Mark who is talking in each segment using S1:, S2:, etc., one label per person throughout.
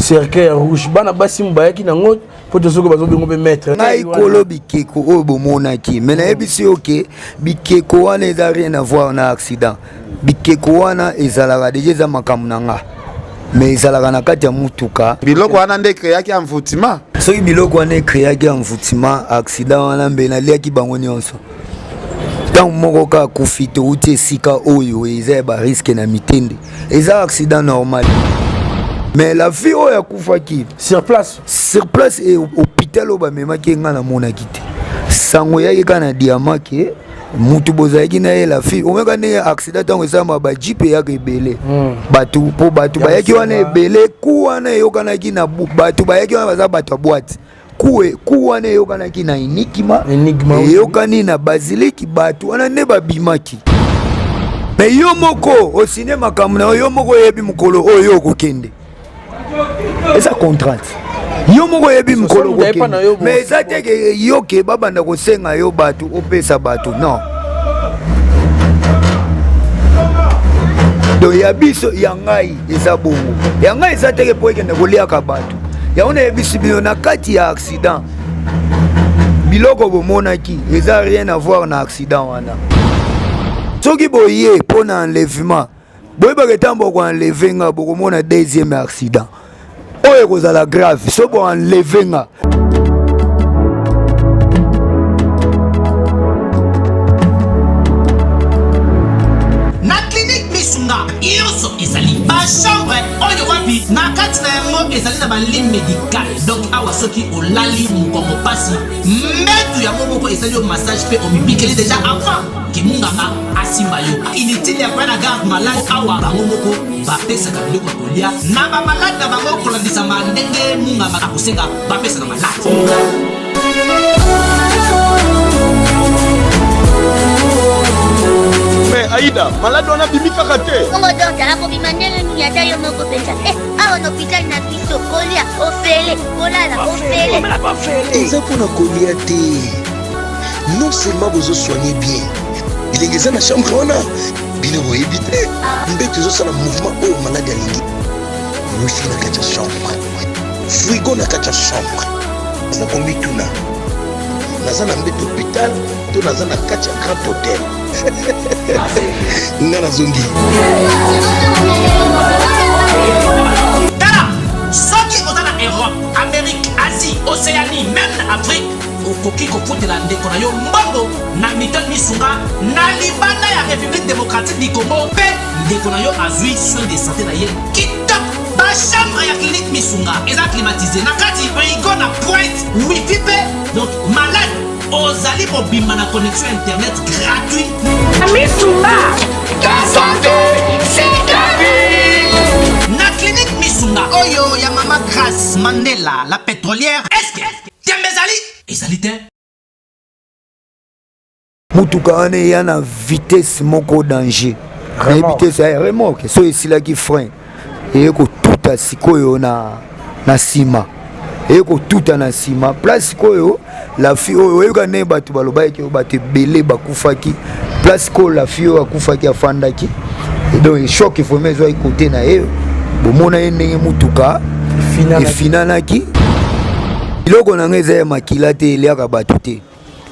S1: Cercueil ya rouge, bana basi bayaki nango mpo to soki bazobengo mpe maître.
S2: Ngai kolo bikeko oyo bomonaki, me nayebisi yo ke bikeko wana eza rien à voir na accident. Bikeko wana ezalaka deja, eza makambo na nga, me ezalaka na kati ya mutuka.
S3: Biloko wana nde ecréaki envoûtement.
S2: Soki biloko wana ecréaki envoûtement, accident wana mbe naliaki bango nyonso. Ntango moko kaka akufi, touti esika oyo eza ya bariske na mitende, eza accident normal. Mais la fille oyo akufaki
S1: sur place,
S2: sur place e hôpital oyo bamemaki ye, ngai namonaki te. Sango eyaki kaka na diama ke mutu bozalaki na ye, la fille omeka ndenge accident ntango esalama, bajipe eyaka ebele, bato mpo bato bayaki wana ebele. Ku wana eyokanaki na bato bayaki wana baza bato ya bwate. Ku wana eyokanaki na Enigma,
S1: Enigma,
S2: eyokani na Basiliki. Bato wana nde babimaki. Me yo moko osine makambo na yo, yo moko oyebi mokolo oyo okokende, eza contrat. Yo moko oyebi mokolo
S1: moto ayepa na yo.
S2: Okokende, mais eza te ke yo ke babanda kosenga yo bato, opesa bato, non. Donc ya biso, ya ngai eza bongo, ya ngai eza teke mpo ekende koliaka bato. Yango nayebisi bino, na kati ya accident, biloko bomonaki eza rien à voir na accident wana. Soki boye mpo na enlèvement, boyebaka ntango bokoenleve nga, bokomona deuxième accident oyo ekozala grave. So boenleve nga.
S4: Na clinique Misunga nyonso ezali bachambre oyo wapi na kati na yango ezali na balit médical. Donc awa soki olali mokongo pasi, mbetu yango moko esali yo massage mpe omibikeli déjà avant kimunganga asimba yo. Inutile ya koya na garde malade. Awa bango moko bapesaka biloko ya kolia na bamalade na bango kolandisama ndenge munganga akosenga bapesa na malade.
S3: Mais Aïda, malade wana abimi kaka te.
S5: Bongo docteur akobima ndenge nini? Ata yo moko mpenza. Eh, awa na hôpital na biso, kolia ofele, kolala ofele.
S6: Eza mpona kolia te. Non seulement bozosoigne bien, bilenge eza na chambre wana, bino boyebi te mbeto ezosala mouvement oyo maladi alingi, wifi na kati ya chambre, frigo na kati ya chambre. Naza komituna, naza na mbeto hôpital to naza na kati ya grand hôtel? Nga nazongi.
S4: Tala, soki oza na Europe, Amérique, Asie, Océanie, même na Afrique, okoki kofutela ndeko na yo mbongo na Mutuelle Misunga na libanda ya République démocratique du Congo, mpe ndeko na yo azwi soin de santé na ye kitoko. Bachambre ya clinique Misunga eza climatisé, na kati frigo na pointe, wifi mpe. Donc malade ozali mobimba na connexion internet gratuit.
S7: Misunga, ta santé, c'est ta vie.
S4: Na clinique Misunga oyo ya mama Grace Mandela la pétrolière, eske tembe ezali? Ezali te.
S2: Mutuka wana eya na vitesse moko danger, nayebi te sa remorque so esilaki frein, eye kotuta sikoyo na nsima, eye kotuta na nsima place. Sikoyo la fille oyo, oyoka ndenge bato balobaki, bato ebele bakufaki place koyo la fille oyo akufaki afandaki. Donc choc vraiment ezwaki kote na ye. Bomona ye ndenge mutuka efinanaki. Biloko na ngai eza ya makila te, eliaka bato te.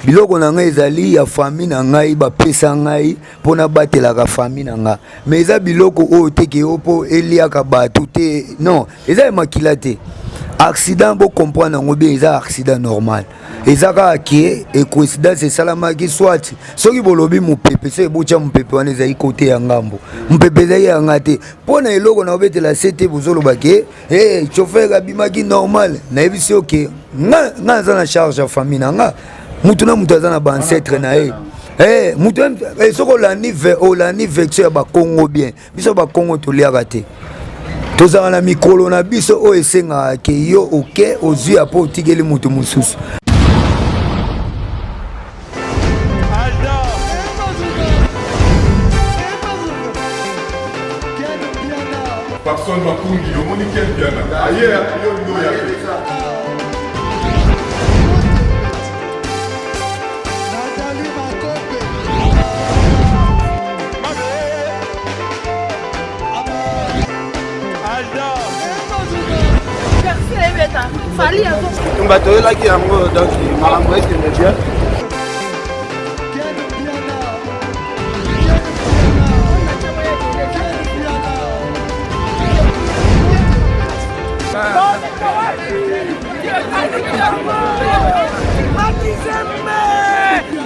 S2: Biloko na ngai ezali ya famille na ngai, bapesa ngai mpo nabatelaka famille na ngai. Mais eza biloko oyo te ke yo mpo eliaka bato te, non, eza ya makila te. Accident, bocomprendre yango bien, eza accident normal. Eza kaka ke ecoïncidence esalamaki, soit soki bolobi mopepe, soki ebotya mopepe wana ezali kote ya ngambo, mopepe ezali ya nga te. Mpo na eloko na obetela se te, bozoloba ke hey, chauffeur abimaki normal. Nayebisi yo ke nga naza na charge ya famille na nga. Mutu na mutu aza na baancetre na ye. Hey, mutu hey, soki olandi olandi version ya Bakongo bien, biso Bakongo toliaka te, tozala na mikolo na biso oyo esengaka ke yo oke ozwi ya mpo otikeli moto mosusu.
S8: Papson Makungi, omoni Ken Mpiana aye yo ndo ya te.
S3: Tumba toyelaki yango donc makambo ekende bien.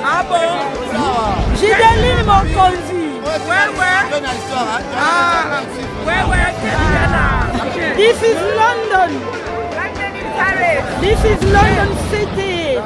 S7: Ah bon Gideline Mokonzi. Ouais, ouais. Ah, ouais, ouais, This is London. This is London City.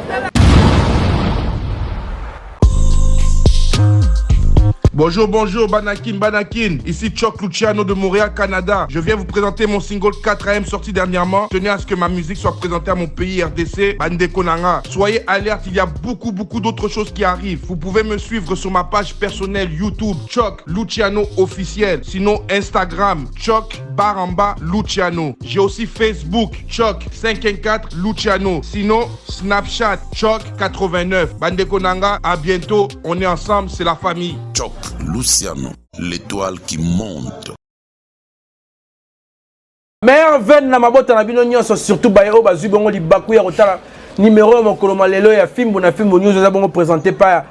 S8: Bonjour, bonjour, Banakin, Banakin. Ici Chuck Luciano de Montréal, Canada. Je viens vous présenter mon single 4AM sorti dernièrement. Tenez à ce que ma musique soit présentée à mon pays RDC, Bande Konanga. Soyez alerte, il y a beaucoup, beaucoup d'autres choses qui arrivent. Vous pouvez me suivre sur ma page personnelle YouTube, Chuck Luciano officiel. Sinon, Instagram, Chuck barre en bas Luciano. J'ai aussi Facebook, Chuck 514 Luciano. Sinon, Snapchat, Chuck 89. Bande Konanga, à bientôt. On est ensemble, c'est la famille.
S9: Chuck Luciano, l'étoile qui monte.
S1: Meilleur veine na mabota na bino nyonso surtout baye oyo bazwi bongo libaku ya kotala numéro ya mokolo ma lelo ya fimbu na fimbu news eza bongo présenté par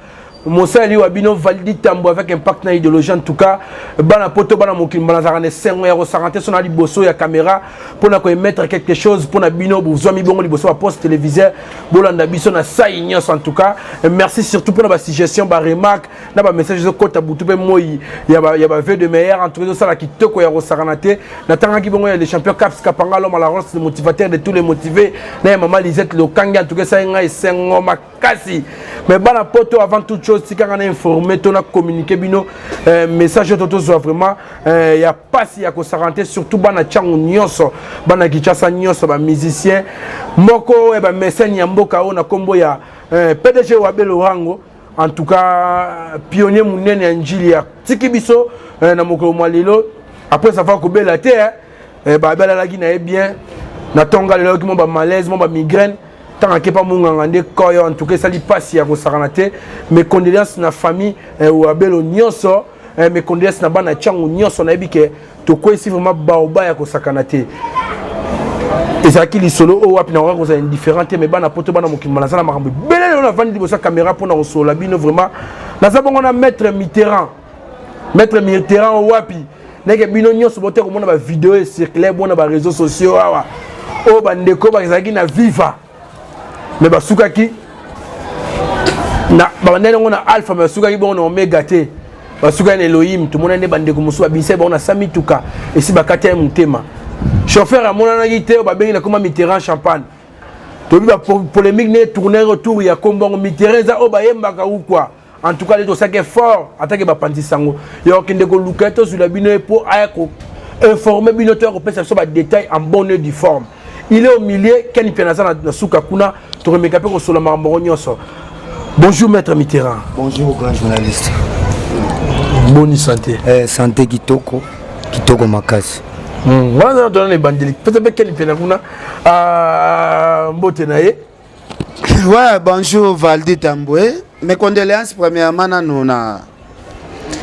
S1: mosali wa bino Valdi Tambo avec impact na idéologie en tout cas bana poto bana mokili banazalaka na esengo ya kosaka te so na liboso ya caméra mpona koemettre quelque chose mpona bino bozwami bongo liboso ya poste téléviseur bolanda biso na sai nyonso en tout cas merci surtout mpona basuggestion baremarque na bamessage ezokota butu mpe moi ya baveu de meilleur en tout cas ezosala kitoko ya kosakana te natangaki bongo ya le champion caps kapanga l'homme à la rose le motivateur de tous les motivés na ya mama lisette lokangi en tout cas esali ngai esengo makasi mais bana poto avant toute chose tikanga na informe to na communiquer bino euh, message oyo tozwa vraiment euh, ya pasi ya kosakana te surtout bana ntango nyonso bana kinshasa nyonso bamusicien moko ya bamesene ya mboka oyo na nkombo ya euh, pdg wabe lorango en tout cas pionnier munene ya njili ya tiki biso eh, na mokolo mwa lelo après avoir kobela te eh, eh, babelalaki na ye bien na ntongo lelo ayoki mwa bamalaise mwa bamigraine ntango akepa monganga nde koyo en tout cas esali mpasi ya kosakana te mes condoléances na famille eh, wabelo nyonso eh, mes condoléances na bana ntango nyonso nayebi ke tokweyisi vraiment baoba ya kosakana te ezalaki lisolo oyo wapi nakoka kozala indifférent te mais bana poto bana mokili naza na makambo ebele lelo navandi liboso ya caméra mpona kosolola bino vraiment naza bongo na maître mitterrand maître mitterrand wapi ndenge bino nyonso bote komona bavideo ecircule bona bareseau sociaux awa oyo bandeko bazalaki na viva mais basukaki na babandaki yango na alpha mais basukaki bongo na omega te basukaki na elohim tomona nde bandeko mosusu babimisa bango na sa mituka esi bakati ye motema chauffeur amonanaki te oyo babengi na koma mitterrand champagne toyebi bapolémique ne tourner autour ya kombo yango mitterrand eza oyo bayembaka ou quoi en tout cas nde tosalaki effort atake bapanzi sango ya kokende koluka ye tozwila bino ye mpo aya koinforme bino to ya kopesa biso badetail en bonne et due forme il est au milieu ken mpe naza na suka kuna tokomeka mpe kosola makambo yango nyonso bonjour maître mitterrand
S2: bonjour grand journaliste
S1: boni santé
S2: eh, santé kitoko kitoko makasi
S1: hmm, wana tona na ebandeli pesa mpe ken mpe na kuna ah, mbote na ye
S3: Ouais, bonjour Valdi Tambwe. Mes condoléances premièrement nanu na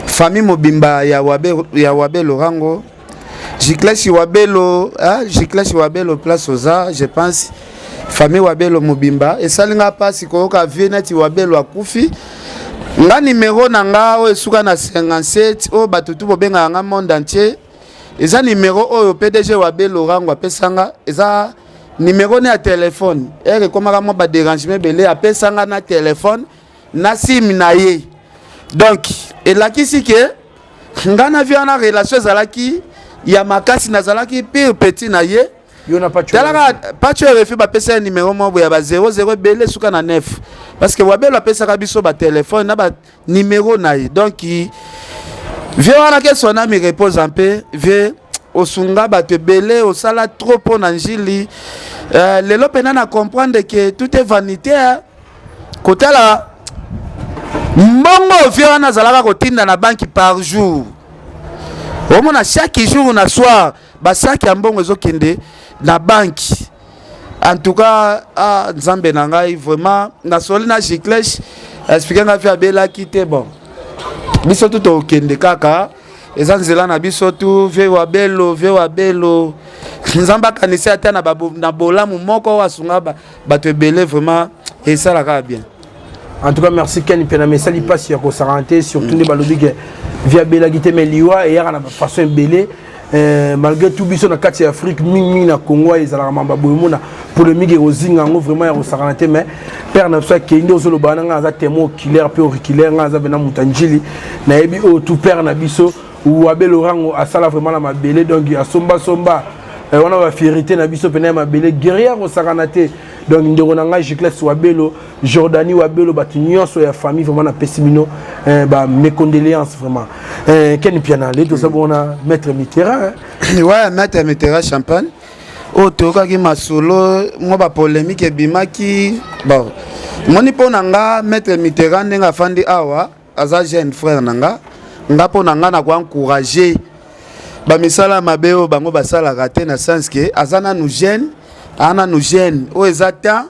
S3: famille mobimba ya Wabe ya Wabe Lorango. Jiclash Wabelo, hein, Jiclash Wabelo place oza, je pense famille Wabelo mobimba esali nga pasi koyoka vie neti Wabelo akufi. Nga numero na nga oyo esuka na 57 oyo bato tu bobengaka nga monde entier eza numero oyo PDG Wabe Lorango apesa nga eza Numero ne ya telephone heure ekomaka mwa ba derangement ebele apesa nga na telephone na sim na ye donc elakisi ke nga na vie wana relation ezalaki ya makasi nazalaki pire petit na ye talaka pacho rfi bapesa ye numero moko boye ya ba 00 ebele suka na 9 parce que wabelo apesaka biso batelefone na ba numero na ye donc vieux wana ke son ame repose en paix vieux osunga bato ebele osala trop mpo na njili euh, lelo mpena na comprendre ke tout est vanité hein? kotala mbongo vieux wana azalaka kotinda na banki par jour omona chaque jour na soir basaki ya mbongo ezokende na banki en tout cas ah, nzambe na ngai vraiment nasoli na gicleche explike ngai mpe abelaki te bon biso tu tokende kaka eza nzela na biso tu vie wabelo vie wabelo Nzambe akanisi ata na, na bolamu moko oyo asunga bato ebele, vraiment esalaka bien.
S1: En tout cas, merci Ken Mpiana. Mais esali mpasi ya kosakana te, surtout nde balobi ke vi abelaki te, mais liwa eyaka na façon ebele. Malgré tout, biso na kati ya Afrique, mingimingi na Congo, ezalaka mamba boye, omona polémique ekozinga yango vraiment ya kosakana te. Mais père na biso akei nde ozoloba na ngai, aza témoin oculaire mpe auriculaire. Ngai aza pena moto ya Njili, nayebi oyo tout père na biso Wabe Lorango asala vraiment na mabele. Donc asombasomba wana bafierté na biso pena ya mabele, guerrière kosakana te. Donc ndeko na ngai Gicles Wabelo, Jordani Wabelo, bato nyonso ya famille, vraiment napesi bino ba mes condoléances vraiment. Ken Piana, le toza bona maître Mitterrand,
S3: hein? Ouais, maître Mitterrand Champagne oyo toyokaki masolo mwa bapolémique ebimaki. Bon, moni mpo na nga, maître Mitterrand, ndenge afandi awa, aza jeune frère na nga. Nga mpo na nga na koencourage bamisala mabe oyo bango basalaka te, na sens ke aza nanu jeune, aza nanu jeune. Oyo eza temps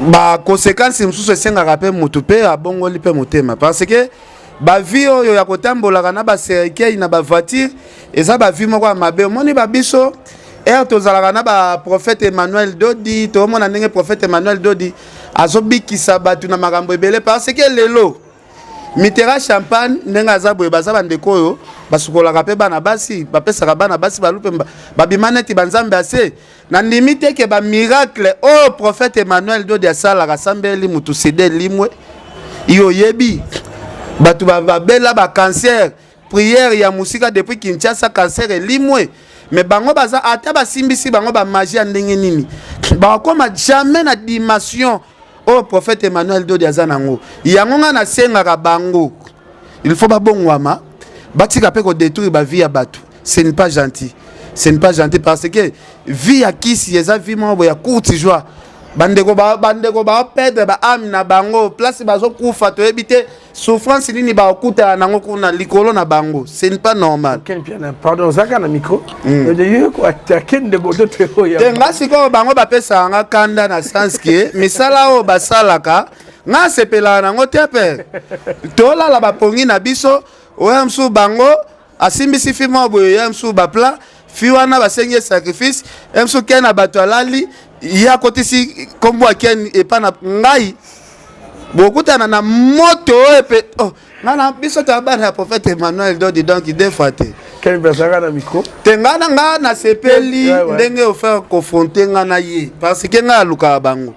S3: baconséquence mosusu esengaka mpe motu mpe abongoli mpe motema, parce que bavie oyo ya kotambolaka na bacercueil na bavoiture eza bavie moko ya mabe. Omoni, babiso ere tozalaka na baprophète Emmanuel Dodi, toomona ndenge prophète Emmanuel Dodi azobikisa bato na makambo ebele, parce que lelo Mitterrand Champagne ndenge aza boye, baza bandeko oyo basukolaka mpe bana basi, bapesaka bana basi balupe, babima neti banzambe ase. Nandimi te ke bamiracle oyo prophète Emmanuel Dodi asalaka, asambeli mutu sida elimwe. Yo oyebi bato babela bacancer, prière ya mosika depuis Kinshasa, cancer elimwe. Mais bango baza, ata basimbisi bango bamagie ya ndenge nini, bakokoma jamais na dimension oyo prophète Emmanuel Dodi aza nango. Yango ngai nasengaka bango, il faut babongwama, batika mpe kodétruire bavie ya bato. Ce n'est pas gentil, ce n'est pas gentil, parce que vie ya kisi eza vie moko boye ya courte joie. Bandeko, bandeko baoperdre baâme na bango, place bazokufa toyebi te souffrance nini bakutana nango kuna likolo na bango. Ce n'est pas normal.
S1: Pardon, ozalaka na micro koatake ndeko to
S3: te? Nga sikoyo bango bapesaka nga kanda na sens ke misala oyo basalaka, nga asepelaka nango te. Mpe tolala bapongi na biso, oya mosusu bango asimbisi fi moko boye, ya mosusu baplan fi wana basengi ye sacrifice, ya mosusu ke na bato alali, ye akotisi nkombo ya Ken epa na ngai, bokutana na moto oyo epe. Oh, nga na biso toya bana ya prophète Emmanuel Dodi, donc deux fois te.
S1: Ken bazalaka na micro.
S3: Te, nga na nga nasepeli ndenge ofaire confronter nga na ye, parce que ngai alukaka bango.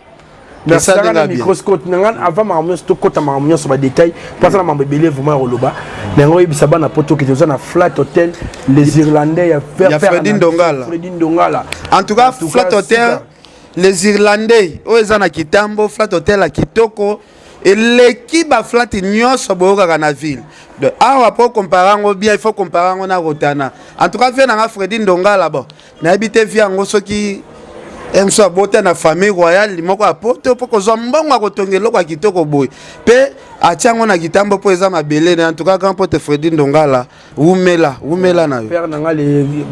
S1: Nasalaka na microscope na ngai avant makambo nyonso, tokɔta makambo nyonso badétail, mpo aza na makambo ebele vraiment ya koloba na yango. Oyebisa bana po tokete, oza na Flat Hotel Les Irlandais ya
S3: Ya Fredi Ndongala.
S1: Fredi Ndongala.
S3: En tout cas, Flat Hotel Les Irlandais oyo eza na Kitambo, Flat Hotel ya kitoko, eleki baflat nyonso boyokaka na ville. Donc awa po comparer yango bien, il faut comparer yango na Rotana. En tout cas, vie nanga Fredi Ndongala, bon, nayebi te vie yango soki mosu abota na famille royale moko ya poto mpo kozwa mbongo ya kotonga eloko ya kitoko boye mpe atia yango na Kitambo mpo eza mabele na. En tout cas, grand pote Fredi Ndongala, wumela, wumela na yo.
S1: Père na nga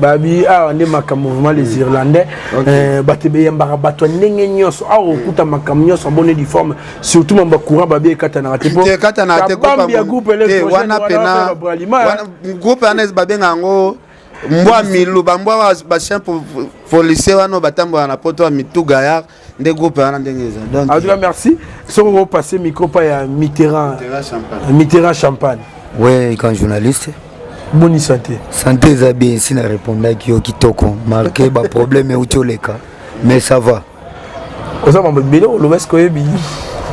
S1: babi awa nde makambo vraiment Les Irlandais, bato beyambaka bato ya ndenge nyonso awa, okuta makambo nyonso abone difforme, surtout mambo courant babi ekatanaka te.
S3: Ekatanaka te.
S1: Ya groupe.
S3: Wana pena groupe wana babenga yango mbwa milu, bambwa bachien policier wana batambolaka na poto ya mitu gayard, nde groupe wana ndenge eza.
S1: Donc en tout cas, merci. Soki okopase micro pa ya Mitterrand, Mitterrand Champagne.
S2: Ouais, quand journaliste.
S1: Boni santé?
S2: Santé eza bien, si na répondaki yo kitoko, malgré baproblème euti oleka, mais ça va.
S1: Oza mambo ebele oloba, eske oyebi?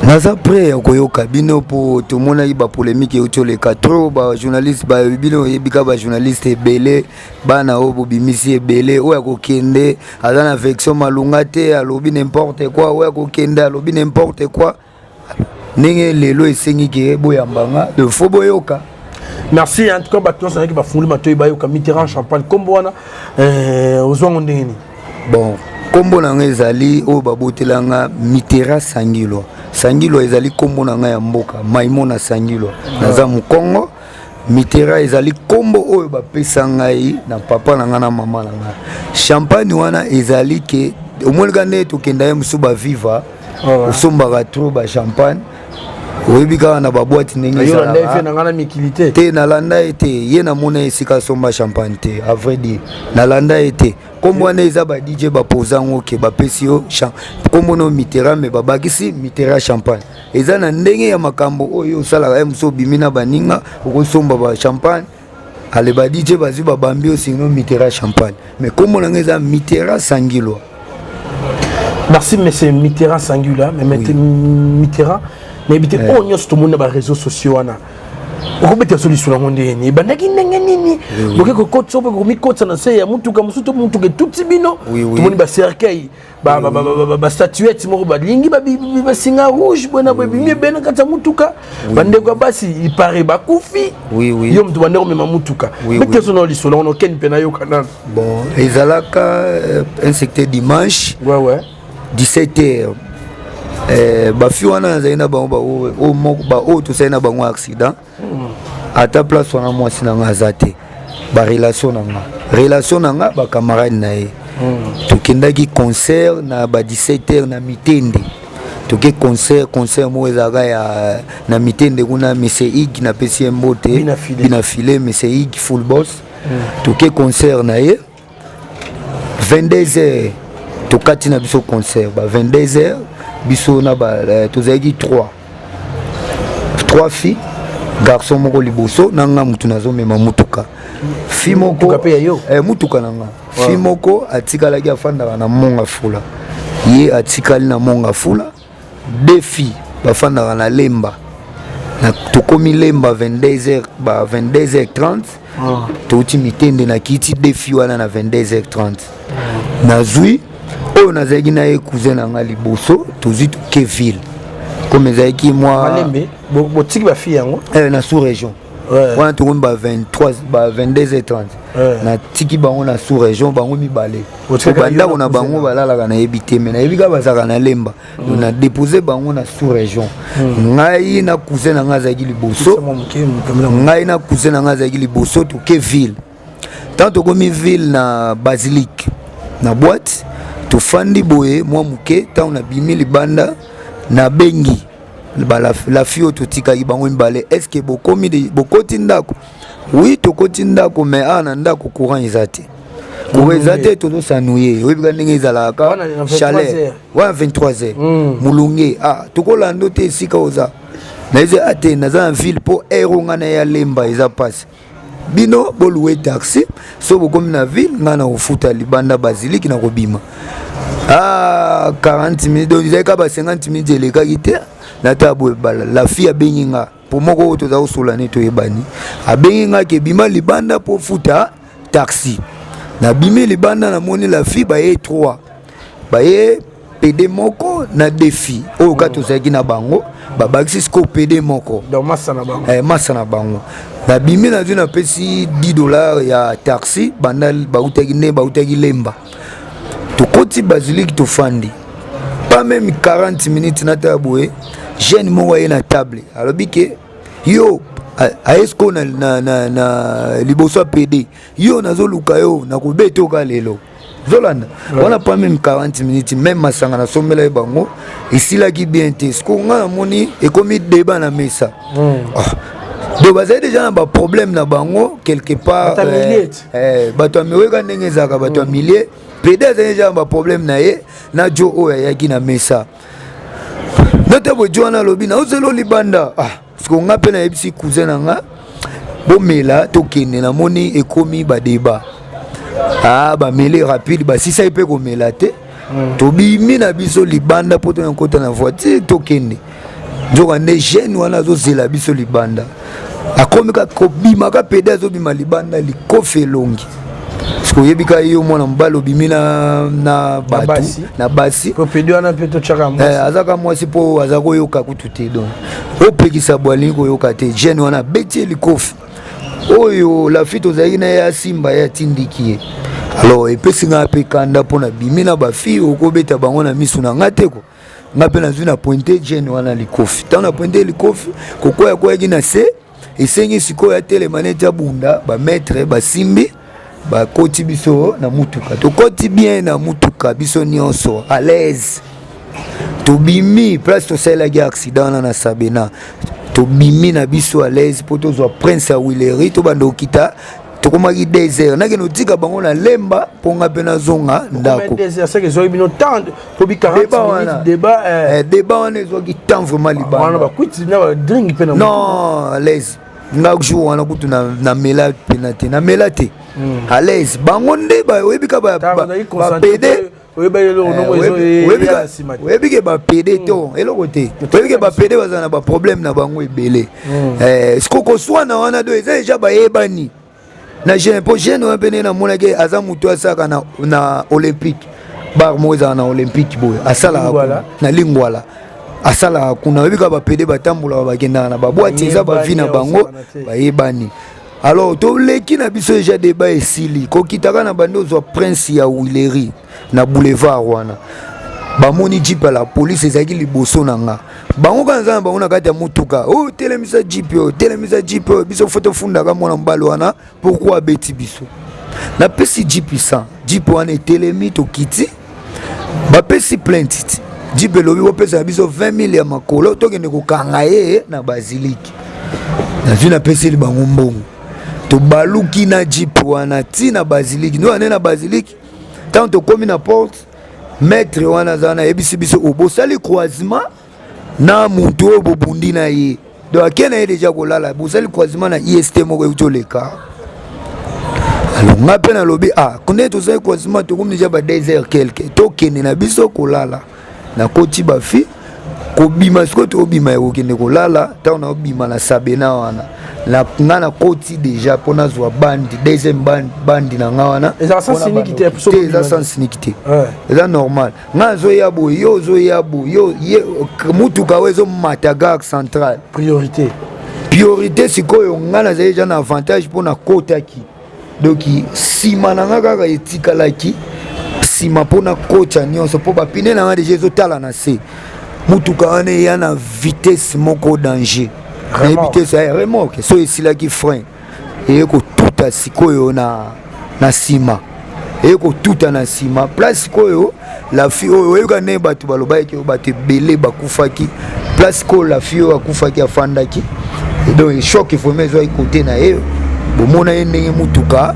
S2: Naza prêt ya koyoka bino, mpo tomonaki bapolémique euti oleka trop. Bajournaliste bino oyebi ka bajournaliste ebele, bana oyo bobimisi ebele, oyo akokende aza na version malunga te, alobi n'importe quoi, oyo akokende alobi n'importe quoi. Ndenge lelo esengi ke boyambanga, de fo boyoka.
S1: Merci. En tout cas, bato nyonso nayaki bafungoli matoi bayoka Mitterrand Champagne. Nkombo wana ozwango ndenge nini?
S2: Bon, nkombo na ngai ezali oyo babotelanga, Mitterrand Sangilwa. Sangilwa ezali nkombo na ngai ya mboka, Maimona Sangilwa, naza mokongo. Mitterrand ezali nkombo oyo bapesa ngai na papa na ngai na mama na ngai. Champagne wana ezali ke omonika nde tokenda ye mosusu baviva, osombaka trop bachampagne. Oyebi kaka na baboite ndenge
S1: ezalaka na ngai na mikili te.
S2: Te, nalanda ye te. Ye namona esika asomba champagne te, à vrai dire nalanda ye te. Nkombo wana eza ba DJ bapoza yango ke bapesi yo nkombo no Mitterrand, me babakisi Mitterrand champagne. Eza na ndenge ya makambo oyo osalaka ye mosu, obimi na baninga, okosomba ba champagne, ale ba DJ bazwi babambi yo sino Mitterrand champagne, mais nkombo na ngai eza Mitterrand Sangilwa.
S1: Merci monsieur Mitterrand Sangula. Mais oui. Mitterrand, nayebi te oyo nyonso tomoni na baréseaux sociaux wana, okobeta so lisolo yango ndenge nini, ebandaki ndenge nini, boke kokotisa mpe komikotisa na se ya motuka mosusu to motuka etuti bino? Tomoni bacercueil, bastatuette moko balingi basinga rouge boye na boye ebimi ebele na kati ya motuka. Bandeko ya basi ipare bakufi. Yo moto bandeko omema motuka, bete so na lisolo yango okeni mpe nayoka nano.
S2: Bon, ezalaka un secteur dimanche 17 heures. Bafi wana nazali na bango, baoyo tosali na bango accident, ata place wana mwasi na nga aza te. Barelation na nga, relation na nga, bacamarade na ye, tokendaki concert na ba 17 heures na Mitende. Toke concert, concert moko ezalaka ya na Mitende kuna. Monsieur Ig, napesi ye mbote, bina file, monsieur Ig full boss. Toke concert na ye 22 heures, tokati na biso concert ba 22 heures. Biso na ba tozalaki 3, 3 filles, garçon moko liboso na nga. Mutu nazomema mutuka, fi moko mutuka na nga, fi moko atikalaki, afandaka na Monga Fula. Ye atikali na Monga Fula, deux filles bafandaka na Lemba. Tokomi Lemba 22h, ba 22h30. Touti Mitende, nakiti deux filles wana na 22h30. Nazwi oyo nazalaki na ye, cousin na nga liboso, tozwi, toke ville comme ezalaki mwa
S1: Botiki bafille yango?
S2: Na sous région wana tokomi ba 23, ba 22h30. Natiki bango na sous région, bango mibale. Bandako na bango balalaka nayebi te, me nayebi kaka bazalaka na Lemba. Na dépose bango na sous région. Ngai na cousin na ngai azalaki liboso, ngai na cousin na ngai azalaki liboso. Toke ville. Tant tokomi ville na Basilique, na boîte, tofandi boye mwa moke. Ntango nabimi libanda, nabengi la fille oyo totikaki bango mibale: est ce que bokomi, bokoti ndako? Oui, tokoti ndako, mais awa na ndako courant eza te, courant eza te, tozosanuye. Oyebi ka ndenge ezalaka chaleur wana, 23 heures, molunge. Ah, tokolanda te esika oza. Nayezi ate naza na ville mpo heure oyo ngai na ya Lemba eza mpasi. Bino boluwe taxi, so bokomi na ville, ngai na kofuta libanda Basilique na kobima. Ah, 40 minutes, donc ezalaki kaka ba 50 minutes elekaki te. Nata boye, la fille abengi nga po moko oyo toza kosola ne toyebani, abengi nga ke bima libanda mpo futa taxi. Nabimi libanda, namoni la fille baye 3, baye PD moko na défi oyo kaka tozalaki na bango, babakisi sikoyo PD moko.
S1: Masa na bango.
S2: Masa na bango. Nabimi, nazwi, napesi 10 $ ya taxi. Banda bautaki nde bautaki Lemba, tokoti Basilique, tofandi pas même 40 minutes. Natala boye, jeune moko aye na table, alobi ke yo aye sikoyo na liboso ya PD: yo nazoluka yo, nakobeta oka lelo. Zolanda wana, pas même 40 minutes, même masanga nasombela ye bango esilaki bien te. Sikoyo nga namoni ekomi débat na mesa. Donc bazali déjà na baproblème na bango quelque part. Bato ya miweka ndenge ezalaka, bato ya milie. Pede azali déjà na baproblème na ye na jo oyo ayaki na mesa. Nate boye, jo wana alobi naozela libanda. Ah, sikoyo nga mpe nayebisi cousin na nga: bomela, tokende, namoni ekomi badébat. Ah, bameli rapide, basisaki mpe komela te. Tobimi na biso libanda mpo toya nkota na voiture, tokende. Nzoka nde jeune wana azozela biso libanda. Akomi kaka kobima ka pede, azobima libanda, likofi elongi. Parce oyebi kaka yo mwana mobali obimi na bato na basi.
S1: Pede wana mpe totyaka.
S2: Azaka mwasi mpo aza koyoka kutu te. Donc opekisa bo alingi koyoka te. Jeune wana abeti ye likofi oyo la fille tozalaki na ye asimba ye, atindiki ye. Alors epesi ngai mpe kanda mpo na bimi na bafille, okobeta bango na misu na ngai te ko. Nga mpe nazwi na pointe jeune wana likofi. Ntango na pointe likofi, kokwaya kwayaki na se, esengi sikoyo atelema neti abunda. Bamaître basimbi, bakoti biso na mutuka. Tokoti bien na mutuka, biso nyonso à l'aise. Tobimi place tosalelaki accident wana na Sabena, tobimi na biso à l'aise mpo tozwa Prince ya Willery, tobanda kokita. Tokomaki 2 heures, nakende otika bango na Lemba mpo nga mpe nazonga ndako. Débat wana ezwaki temps vraiment libanda. Non, à l'aise, nga jour wana kutu namela mpena te, namela te. À l'aise, bango nde oyebi ka bapédés, oyebi ke bapédés to eloko te, oyebi ke bapédés bazala na baproblème na bango ebele. Siko koswana wana do eza deja bayebani na jeune, mpo jeune wana mpe nde namonaki aza motu asalaka na Olympique, bar moko ezala na Olympique boye, asalaka na Lingwala, asalaka kuna. Oyebi kaka bapédés batambolaka, bakendaka na baboîte, eza bavie na bango, bayebani. Alors toleki na biso deja, débat esili, kokitaka na bandi ozwa Prince ya Willery na boulevard wana, bamoni jeep ya la police ezalaki liboso na nga. Bango kaka naza na bango na kati ya motuka oyo: "Telemisa jeep oyo, telemisa jeep oyo, biso fo tofundaka mwana mobali wana, pourquoi abeti biso?" Napesi jeep 100, jeep wana etelemi, tokiti, bapesi plainte ti jeep elobi bopesa na biso 20 000 ya makolo, tokende kokanga ye na basilike. Nazwi, napeseli bango mbongo, tobaluki na jeep wana ti na basilike. Ndo ane na basilike, ntango tokómi na porte, maître wana aza wana, ayebisi biso: "Bosali croisement na motu oyo bobundi na ye, donc ake na ye deja kolala, bosali croisement na ist moko euti oleka." Alors nga mpe nalobi: "Ah, nde tosali croisement, tokomi deja ba 2 heures quelque, tokende na biso kolala." Nakoti bafi kobima, sikoyo tobima ya kokende kolala. Ntango naobima na Sabena wana, nga nakoti deja mpo nazwa bandi, deuxième bandi na nga wana.
S1: Eza sens unique te?
S2: Te, eza sens unique te, eza normal. Nga nazoya boye, yo ozoya boye, yo ye mutuka oyo ezomata gare centrale.
S1: Priorité.
S2: Priorité. Sikoyo nga nazali deja na avantage mpo nakotaki, donc nsima na nga kaka etikalaki nsima mpo nakotya nyonso, mpo bapine na nga deja ezotala na se. Mutuka wana eya na vitesse moko danger, nayebi te sa remorque so esilaki frein, eye kotuta sikoyo na nsima, eye kotuta na nsima. Place sikoyo la fille oyo, oyoka ndenge bato balobaki, oyo bato ebele bakufaki, place koyo la fille oyo akufaki afandaki, donc choc vraiment ezwaki kote na ye. Bomona ye ndenge mutuka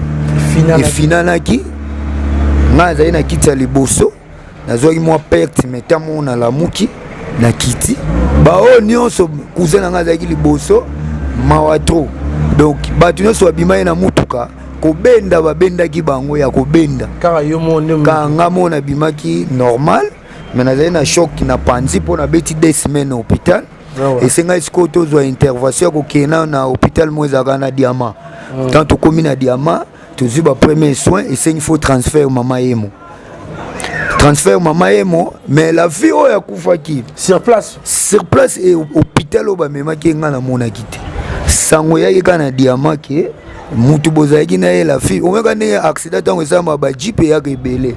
S2: efinanaki. Ngai azali na kiti ya liboso, nazwaki mwa perte, mais ntango nalamuki na kiti, baoyo nyonso, cousin na ngai azalaki liboso, mawa trop. Donc bato nyonso babima ye na mutuka, kobenda babendaki bango ya kobenda.
S1: Kaka yo mo nde?
S2: Kaka nga mo nabimaki normal, mais nazali na choc na panzi mpo nabeti 2 semaines na hôpital. Esengaki sikoyo tozwa intervention ya kokende na hôpital moko ezalaka na Diama. Tant tokómi na Diama, tozwi bapremier soin, esengi faut transfert Mama Yemo, transfert Mama Yemo. Mais la fille oyo akufaki
S1: sur place?
S2: Sur place. E hôpital oyo bamemaki nga, namonaki te. Sango eyaki kaka na Diama ke mutu bozalaki na ye, la fille, omeka ndenge accident ntango esalama, bajeep eyaka ebele,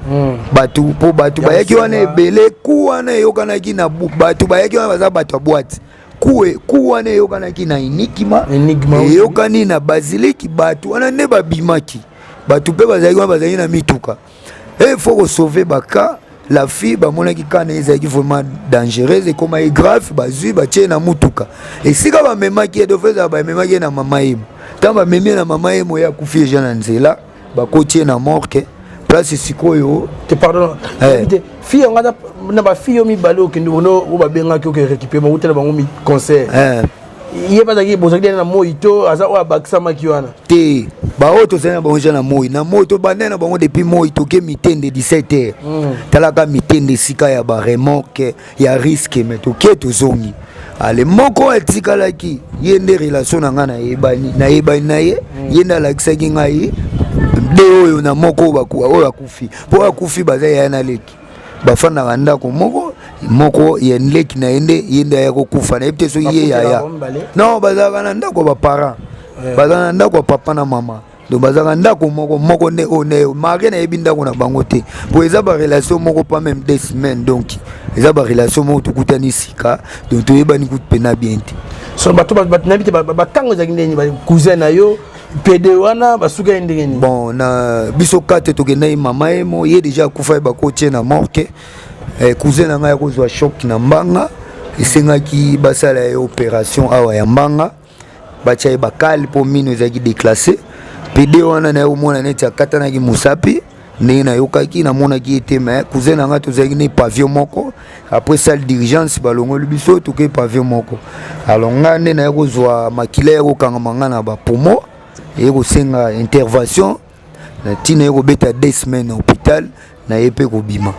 S2: bato mpo bato bayaki wana ebele. Ku wana eyokanaki na bato bayaki wana, baza bato ya boîte. Ku wana eyokanaki na Enigma, eyokani na basiliki. Bato wana nde babimaki, bato mpe bazalaki wana, bazalaki na mituka. E faut kosauver baka la fille. Bamonaki kana ezalaki vraiment dangereuse, ekomaki grave, bazwi, batie na mutuka. Esika bamemaki ye, dofo ezala bamemaki ye na Mama Yemo. Ntango bamemi ye na Mama Yemo, ye akufi eja na nzela, bakoti ye na morgue. Place sikoyo
S1: Te, pardon, te, fille yango aza na bafille oyo mibale okende ono oyo babengaki oke récupérer, bawutela bango concert, ye bazalaki, bozalaki na moi to aza oyo abakisamaki wana?
S2: Te, baoyo tozali na bango eza na moi, na moi tobandai na bango depuis moi. Toke Mitende 17 heures. Talaka Mitende, esika ya baremorque ya risque, mais toke, tozongi. Ale moko atikalaki, ye nde relation na ngai nayebani, nayebani na ye. Ye nde alakisaki ngai de oyo na moko oyo akufi, mpo akufi baza yaya na leki, bafandaka ndako moko moko. Ya leki na ye nde ye nde aya kokufa. Nayebi te soki ye yaya. Non, bazalaka na ndako ya baparent, bazalaka na ndako ya papa na mama, donc bazalaka ndako moko moko. Nde oyo nde marie, nayebi ndako na bango te, po eza barelation moko pas même 2 semaines, donc eza barelation moko tokutani sika, donc toyebani kutu mpena bien te.
S1: So bato nayebi te batango ezalaki ndeni, cousin na yo pede wana basuki ye ndenge nini?
S2: Bon, na biso kate tokendaki Mama Yemo, ye deja akufa, ye bakotie na morgue. Eh, cousin na ngai akozwa choc na mbanga, esengaki basala ye opération awa ya mbanga, batya ye bakale mpo mino ezalaki déclassé. Pede wana naye omona neti akatanaki mosapi, ndenge nayokaki, namonaki ye te. Mais cousin na ngai tozalaki na pavillon moko. Après salle d'urgence, balongoli biso, toke pavillon moko. Alors ngai nde naye kozwa makila ya kokangama ngai na bapoumon, eye kosenga intervention na ntina ye kobeta 2 semaines na hôpital. Naye mpe kobima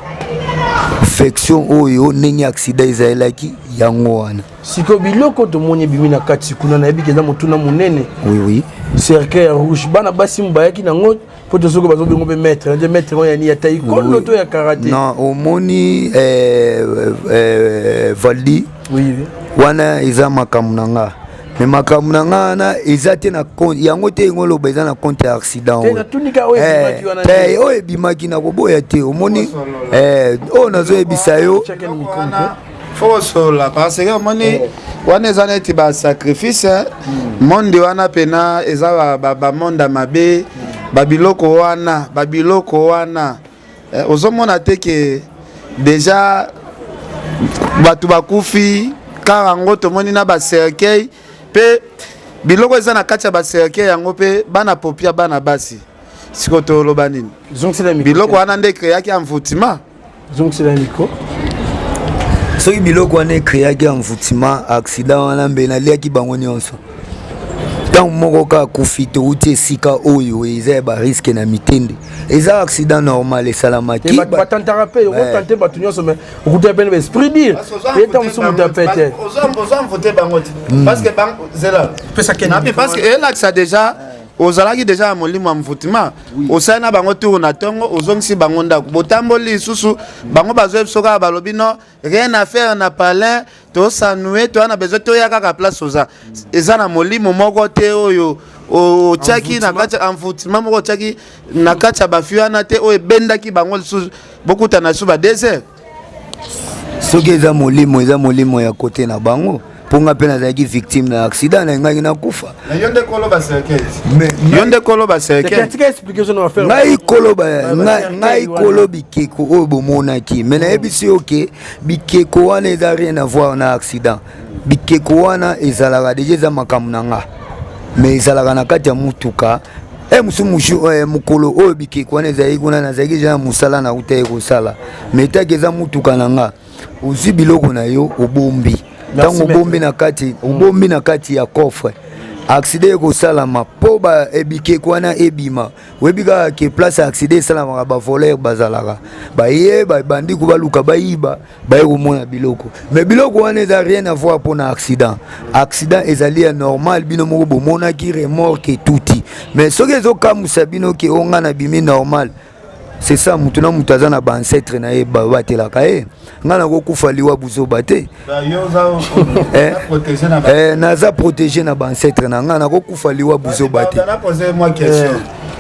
S2: infection oyo ndenge accident ezalelaki yango wana.
S1: Sikoyo biloko tomoni ebimi na kati kuna, nayebi eza motuna monene.
S2: Oui.
S1: Cercueil ya rouge, bana basi bayaki nango mpo to soki bazobengo mpe maître nde maître oyo yani ya taekwondo to ya karaté?
S2: Non, omoni, Valdi.
S1: Oui.
S2: Wana eza makambo na nga, mais makambo na nga wana eza te na compte yango te. Yango oloba eza na compte ya accident
S1: oyo. Natunika oyo ebimaki wana.
S2: Te, oyo ebimaki na koboya te. Omoni, oyo nazoyebisa yo.
S3: Faut kosolola parce que omoni wana eza neti basacrifice. Monde wana mpena eza bamonde ya mabe. Babiloko wana, babiloko wana, ozomona te ke déjà bato bakufi kaka yango. Tomoni na bacercueil mpe biloko eza na kati ya bacercueil yango mpe bana popia, bana basi. Sikoyo toloba nini? Biloko wana nde ecréaki envoûtement.
S1: Zongisela micro.
S2: Soki biloko wana ecréaki envoûtement, accident wana mbe naliaki bango nyonso ntango moko kaka kufi. Touti esika oyo eza ya barisque na mitende, eza accident normal esalamaki.
S1: Bato batantaka mpe, okotante bato nyonso, mais okuta pene baesprit dire eta mosusu moto ape te.
S3: Oza envoûté bango te, parce que zela, parce que elakisa déjà ozalaki déjà ya molimo ya envoûtement. Osali na bango tour na ntongo, ozongisi bango ndako, botamboli lisusu, bango bazoyebi biso kaka, balobi non, rien à faire na palin, tosanue, toya na besoin toya kaka place oza. Eza na molimo moko te oyo otiaki na kati, envoûtement moko otiaki na kati ya bafi wana te, oyo ebendaki bango lisusu bokutana lisusu ba 2 heures.
S2: Soki eza molimo, eza molimo ya kote na bango, mpo nga mpe nazalaki victime na accident, nalingaki nakufa.
S3: Yo nde koloba cercueil, yo nde koloba cercueil.
S2: Ngai koloba, ngai kolo bikeko oyo bomonaki, mais nayebisi yo ke bikeko wana eza rien à voir na accident. Bikeko wana ezalaka déjà, eza makambo na nga, mais ezalaka na kati ya mutuka. E mosu mokolo oyo bikeko wana ezalaki kuna, nazalaki déjà na mosala, nauta ye kosala, mais etaki eza mutuka na nga. Ozwi biloko na yo, obombi. Ntango obombi na kati, obombi na kati ya coffre, accident ekosalama mpo bikeko wana ebima. Oyebi kaka ke place ya accident esalamaka, bavoleur bazalaka, baye babandi baluka bayiba, baye komona biloko. Mais biloko wana eza rien à voir mpona accident. Accident ezali ya normal, bino moko bomonaki remorque etuti. Mais soki ezokamwisa bino ke o nga na bimi normal, c'est ça. Mutu na mutu aza na baancêtre na ye, batelaka ye. Ngai nakokufa liwa buzoba te. Naza protégé na baancêtre na ngai, nakokufa liwa buzoba te.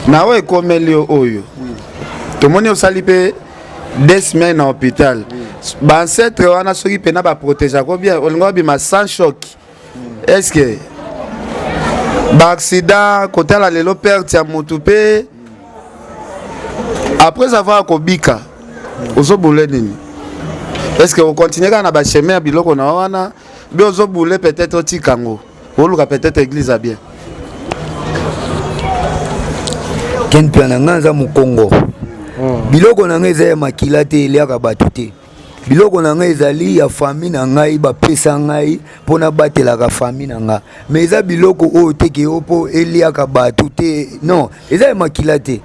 S3: Na oyo ekomeli yo, oyo tomoni osali mpe 2 semaines na hôpital, baancêtre wana soki mpena baprotégeako bien, olingi obima sans choc. Est ce que baaccident kotala lelo, perte ya motu mpe après avoir kobika, ozobule nini? Est ce que ocontinue kaka na bachemin ya biloko na wana bi ozobule? Peut-être otika yango, oluka peut-être église ya bien.
S2: Ken mpe na ngai aza mokongo. Biloko na ngai eza ya makila te, eliaka bato te. Biloko na ngai ezali ya famille na ngai, bapesa ngai mpo nabatelaka famille na ngai. Mais eza biloko oyo te ke yo mpo eliaka bato te. Non, eza ya makila te.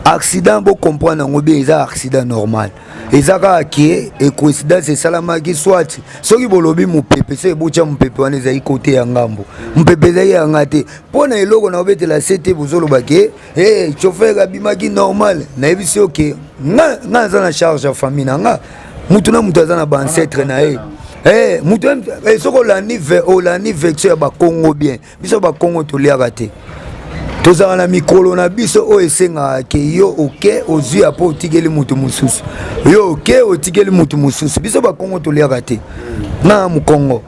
S2: Accident, bocomprendre yango bien, eza accident normal. Eza kaka ke ecoïncidence esalamaki. Soit soki bolobi mopepe, soki ebotya mopepe wana ezali kote ya ngambo, mopepe ezali yanga te. Mpo na eloko na obetela se te, bozoloba ke hey, chauffeur abimaki normal. Nayebisi yo ke nga naza na charge ya famille na nga. Mutu na mutu aza na baancêtre na ye. Hey, mutu hey, soki olandi olandi version ya bakongo bien, biso bakongo toliaka te, tozala na mikolo na biso oyo esengaka ke yo oke ozwi, apo otikeli motu mosusu, yo oke otikeli motu mosusu. Biso bakongo toliaka te. Na mokongo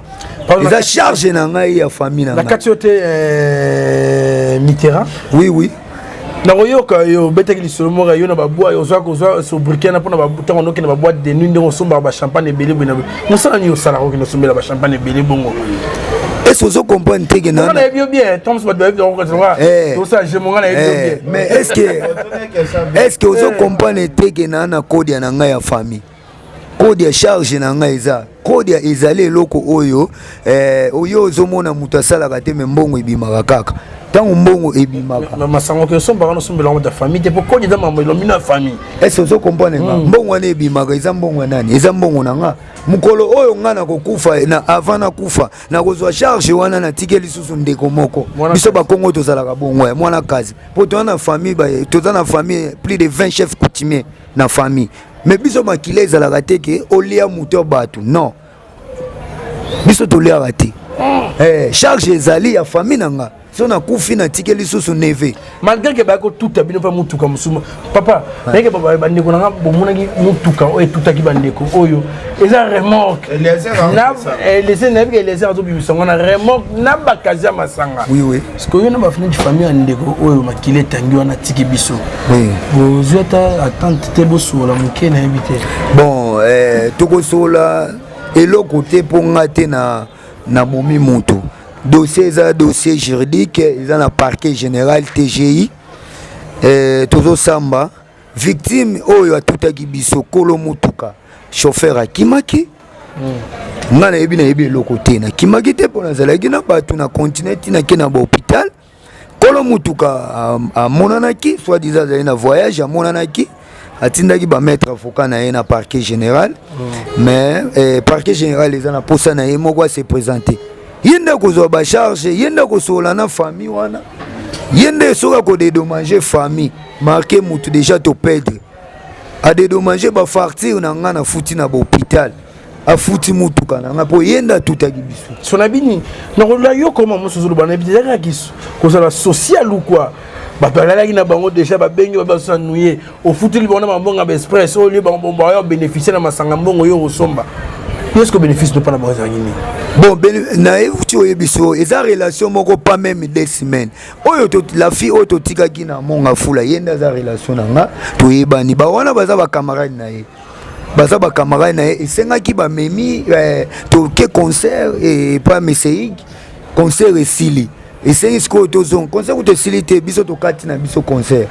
S2: eza charge na ngai ya famille na
S1: na kati yo te, Mitterrand.
S2: Oui.
S1: Nakoyoka yo obetaki lisolo moko ya yo na babwa ozwa kozwa sobriquet na mpona ntango nokende ba boîte de nuit ndenge osombaka ba champagne ebele boye na boye. Mosala nini osalaka okende osombela ba champagne ebele bongo?
S2: Est-ce que ozo comprendre te ke
S1: na nayebi yo bien ntango mosusu bato bayebi yango tosala jeu monga nayebi yo bien.
S2: Mais est-ce que ozo comprendre te ke na na kodia na ngai ya famille, kode ya charge na ngai eza kode ya ezali eloko oyo oyo ozomona moto asalaka te, me mbongo ebimaka kaka ntango mbongo ebimaka.
S1: Masango ke osombaka nosombela yango ta famille te, po kode eza mambo elombi na famille.
S2: Est-ce ozo comprendre nga? Mbongo wana ebimaka eza mbongo ya nani? Eza mbongo na nga. Mokolo oyo nga nakokufa, na avant nakufa nakozwa charge wana, natike lisusu ndeko moko. Biso bakongo tozalaka bongo ya mwana kazi, po toza na famille, toza na famille plus de 20 chefs coutumiers na famille. Mais biso makila ezalaka te ke olia moto ya bato, non, biso toliaka te. Charge ezali ya famille na nga. So nakufi, natike lisusu neveu.
S1: Malgré ke bayaki kotuta bino mpe motuka mosusu, papa, nayeke bandeko na nga bomonaki motuka oyo etutaki bandeko oyo eza remorque. Eliezer, nayebi ke Eliezer azobimisa ngo na remorque na bakazi ya masanga.
S2: Oui.
S1: Parce que oyo na bafiniki famille ya ndeko oyo makili etangi wana atiki biso, bozwi ata attente te bosola moke? Nayebi te.
S2: Bon, tokosola eloko te mpo nga te na nabomi moto. Dossier eza dossier juridique, eza na parquet général TGI. Tozosamba victime oyo atutaki biso, kolo motuka, chauffeur akimaki. Nga nayebi eloko te, nakimaki te mpo nazalaki na bato na continent ntina ke na bahôpital. Kolo motuka amonanaki, soit disant azali na voyage, amonanaki, atindaki bamaître avocat na ye na parquet général. Mais parquet général eza na posa na ye moko ase présente. Ye nde akozwa bacharge, ye nde akosolola na famille wana, ye nde soki akodédommage famille marke motu déjà toperdre, adédommage bafacture na nga nafuti na bahôpital, afuti mutuka na nga mpo ye nde atutaki biso.
S1: So na bini nakolola yo koma mosusu ozoloba na yebi te, ezalaki kozala social ou quoi? Bato balalaki na bango déjà, babengi babasanuye, ofuteli bango na mambongo ya baexpress oyo lie bango bayo bénéficie na masanga, mbongo yo osomba yo, ce bénéfice to mpa na bango ezalaki nini?
S2: Bon, nayebi oyebi so eza relation moko pas même 2 semaines oyo la fille oyo totikaki na Monga Fula, ye nde aza relation na nga, toyebani. Bawana baza bacamarade na ye, baza bacamarade na ye. Esengaki bamemi toke concert epa Meseig. Concert esili, esengi sikoyo tozonga. Concert kutu esili te, biso tokati na biso concert.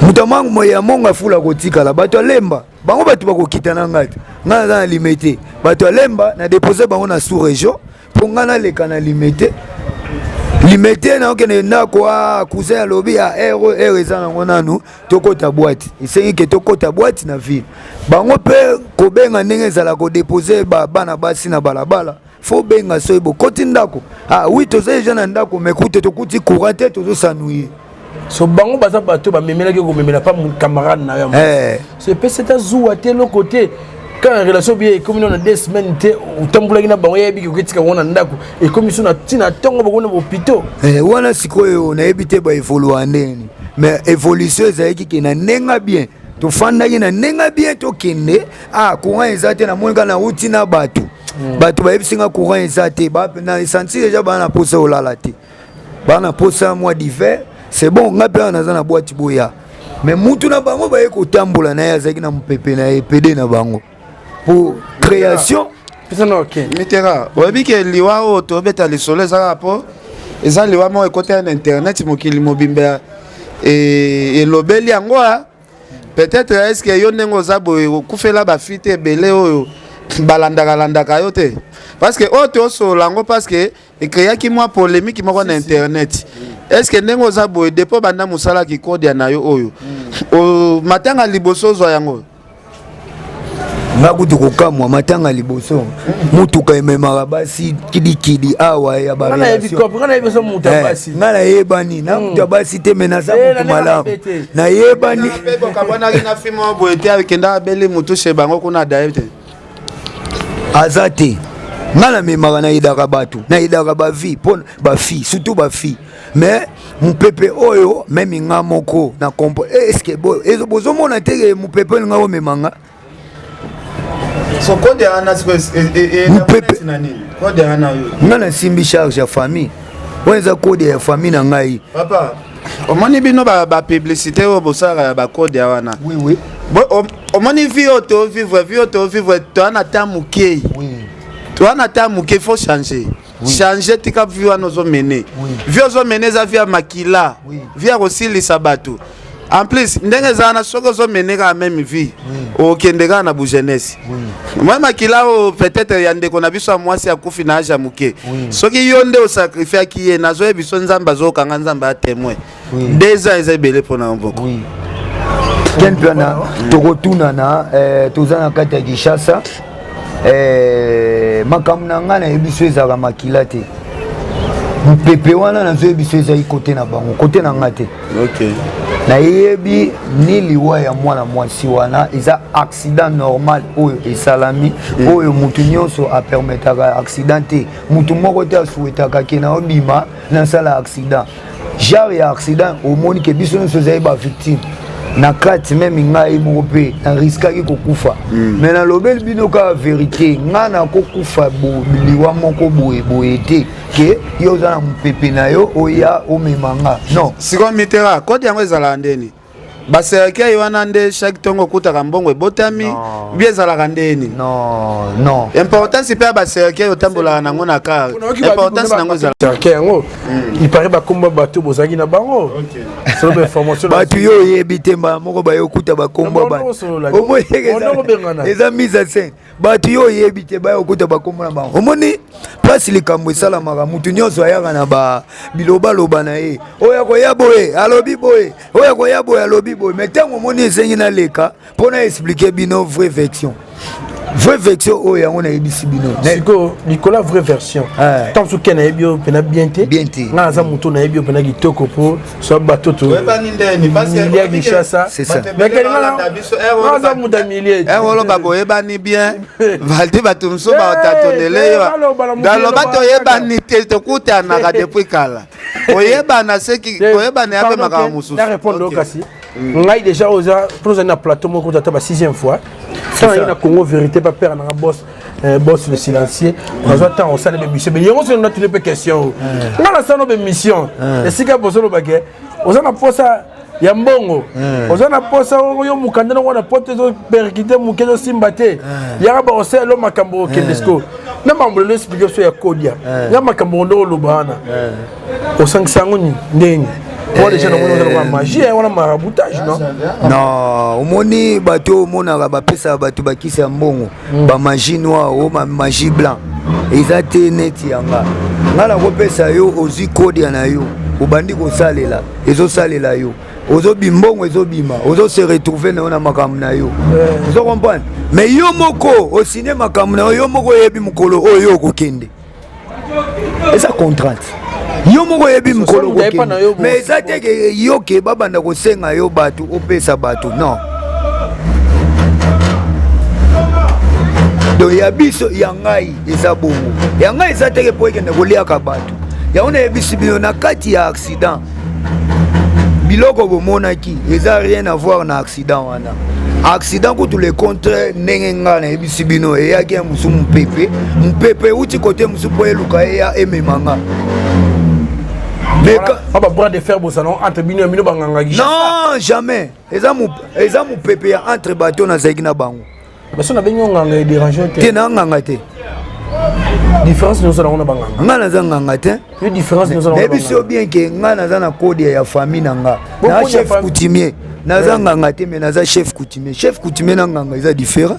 S2: Moto amangu ya Monga Fula kotikala, bato alemba bango, bato bakokita na ngai te. Ngai naza na Limete, bato alemba na dépose bango na sous région mpo ngai naleka na Limete. Limete naokende ndako, a cousin alobi ya heure heure eza nango nanu tokɔta boîte. Esengi ke tokɔta boîte na ville. Bango mpe kobenga ndenge ezala kodépose bana basi na balabala, fo benga soki bokoti ndako. Ah oui, toza deja na ndako, mais kute tokuti courant te, tozosanuye.
S1: So bango baza bato bamemelaki komemela pa camarade na yo. So epesi ata zuwa te, eloko te. Quand relation bien ekomi nano na 2 semaines te, otambolaki na bango, yayebiki oketika bango na ndako, ekomi so na ntina ntongo bakoni na bahôpitaux.
S2: Wana sikoyo nayebi te baévolua ndeni, mais évolution ezalaki ke na ndenge bien tofandaki, na ndenge bien tokende. Ah, courant eza te, namoni kaka nauti na bato. Bato bayebisi nga courant eza te, na sentir déjà baa na posa olala te, baa na posa mwa divers. C'est bon, nga mpe awa naza na boîte, boya. Mais mutu na bango baye kotambola na ye, azalaki na mopepe na ye pede na bango po création.
S3: Mitera, oyebi ke liwa oyo tobeta lisolo eza kaka mpo eza liwa moko ekotaki na internet, mokili mobimba elobeli yango. A peut-être est ce que yo ndenge oza boye, okufela bafite ebele oyo balandaka landaka yo te? Parce que oyo tosolola yango parce que ecréaki mwa polémique moko na internet. Est ce que ndenge oza boye, depuis banda mosala kikodia na yo oyo, matanga liboso ozwa yango?
S2: Nga kutu kokamwa, matanga liboso mutuka ememaka basi kidikidi awa ya
S1: nga
S2: nga nayebani na mutu ya basi te, me naza mutu malamu, nayebani.
S3: Bokabwanaki na film oyo boye te, akenda abeli mutu chez bango kuna daye te?
S2: Aza te. Nga namemaka, nayedaka bato, nayedaka bavie mpo bafille, surtout bafille. Mais mopepe oyo meme nga moko na kompo, est-ce bozomona te ke mopepe oyo nga omema nga?
S3: So kode wana
S2: Mopepe.
S3: na nini kode wana yo?
S2: Nga nasimbi charge ya famille, oyo eza kode ya famille na ngai.
S3: Papa. Omoni bino bapublicité oyo bosalaka ya bacode ya wana.
S2: Oui, oui.
S3: Omoni vie oyo tovivre, vie oyo tovivre, toa na temps moke, toa na temps moke, faut changer. Changer, tika vie wana ozomene. Vie ozomene eza vie ya makila, vie ya kosilisa bato. En plus, ndenge eza wana, soki ozomene kaka même vie, okende kaka na bujeunesse. Moi, makila oyo peut-être ya ndeko na biso ya mwasi akufi na age ya moke, soki yo nde osacrifiaki ye, nazoyebi biso Nzambe azokanga, Nzambe ya témoin. 2 ans eza ebele mpona yo moko.
S2: Ken Mpiana, tokotunana. Toza na kati ya Kinshasa. Makambo na ngai nayebi so ezalaka makila te. Mopepe wana nazoyebi so ezali kote na bango, kote na ngai te. Nayebi ni liwa ya mwana mwasi wana eza accident normal oyo esalami, oyo motu nyonso apermetaka accident te. Motu moko te asouhaitaka ke na obima nasala accident, genre ya accident. Omoni ke biso nyonso ezali bavictime na kati, même ngai moko mpe nariskaki kokufa. Mais nalobeli bino kaka vérité, ngai nakokufa liwa moko boye boye te ke yo oza na mopepe na yo, oya omema nga, non.
S3: Sikoyo Mitera, kode yango ezalaka ndeni? Bacercueil wana nde chaque ntongo okutaka mbongo ebotami bi, ezalaka ndeni?
S2: Non, non.
S3: Importance mpe ya bacercueil otambolaka nango na car, importance nango ezala?
S1: Cercueil yango, il paraît bakomba bato bozalaki na bango, solo bainformation.
S2: Bato yo oyebi te, mbala moko bayokuta bakombo. Eza mise en scène. Bato yo oyebi te, baya okuta bakombo na bango. Omoni place likambo esalamaka, mutu nyonso ayaka na ba bilobaloba na ye. Oyo akoya boye alobi boye, oyo akoya boye alobi boye. Mais ntango omoni esengi naleka mpo na expliquer bino vraie version, vraie version oyo, yango nayebisi bino.
S1: Sikoyo likolo vraie version, ntango soki ke nayebi yo mpena bien te.
S2: Bien te.
S1: Nga naza moto nayebi yo mpena kitoko mpo so bato
S3: toyebani ndeni.
S1: Milia Kinshasa. Aza moto ya milie.
S3: Oloba boyebani bien, Valdi, bato mosusu baotatonele yo. Daloba toyebani te, tokutanaka depuis kala. Koyebana seki koyebana ya mpe makambo mosusu.
S1: Na répondre kasi ngai déjà oza mpo ozali na plateau moko ata ba sixième fois ntango na Congo Vérité pa père nanga boss, boss le silencieux. Nazwa ntango osala bémission, mais yango soki natuni mpe question oyo nga nasala no bémission, esika bozolobake oza na posa ya mbongo, oza na posa oyo mokanda nango na poto ezopercute moke, ezosimba te, yaka bakosala lo makambo okende. Siko na makambo lelo expliquer so ya kodia na makambo ndo oloba wana, osangisa yango nini, ndenge po déjà namoni oza lokola magie wana, maraboutage, non?
S2: Non, omoni bato oyo omonaka bapesaka bato bakisi ya mbongo, bamagie noire o magie blanc, eza te neti yanga. Ngai nakopesa yo, ozwi kodia na yo, obandi kosalela, ezosalela yo, ozobi mbongo ezobima, ozose retrouver na yo na makambo na yo, ozo comprendre. Mais yo moko osigne makambo na yo, yo moko oyebi mokolo oyo yo okokende, eza contrainte. Yo moko oyebi mokolo okokende, mais eza te ke yo ke babanda kosenga yo bato, opesa bato, non. Donc ya biso, ya ngai eza bongo, ya ngai eza teke mpo ekende koliaka bato. Yango nayebisi bino, na kati ya accident, biloko bomonaki eza rien à voir na accident wana. Accident kutu le contraire, ndenge ngai nayebisi bino, eyaki ya mosu mopepe, mopepe euti kote mosu mpo eluka eya emema nga.
S1: Ba bras de fer bozala entre bino ya bino bangangaki?
S2: Non, jamais. Eza mopepe ya entre bato nazalaki na bango.
S1: Baso nabengi yo nganga, edérange te?
S2: Te, na nganga te.
S1: Différence nyonso nango na banganga?
S2: Ngai naza nganga te.
S1: Yo, différence nyonso?
S2: Nayebi so bien ke ngai naza na code ya famille na nga, na chef coutumier. Naza nganga te, mais naza chef coutumier. Chef coutumier na nganga eza différent.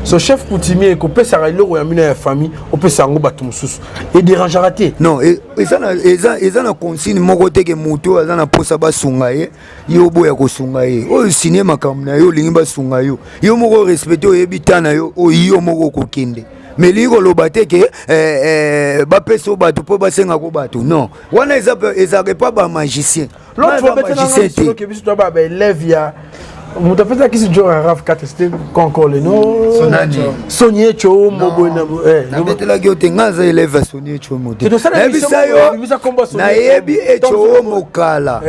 S1: So chef coutumier ekopesaka eloko ya bino ya famille, opesa yango bato mosusu, edérangeaka te?
S2: Non, eza na consigne moko te ke moto oyo aza na mposa basunga ye, yo oboya kosunga ye. Oyo signe makambo na yo, olingi basunga yo, yo moko respecte, oyebi ta na yo oyo yo moko okokende. Mais elingi koloba te ke bapesa yo bato mpo basengako bato, non. Wana ezalaka epa bamagicien.
S1: Magicien te. Biso to baélève ya moto apesaki jo ya RAV 4, c'était encore le nom Soni Echo Moboye.
S2: Nabetelaki yo te, ngai aza élève ya Soni Echo Mo te. Nayebisa yo, nayebi Echo Mokala,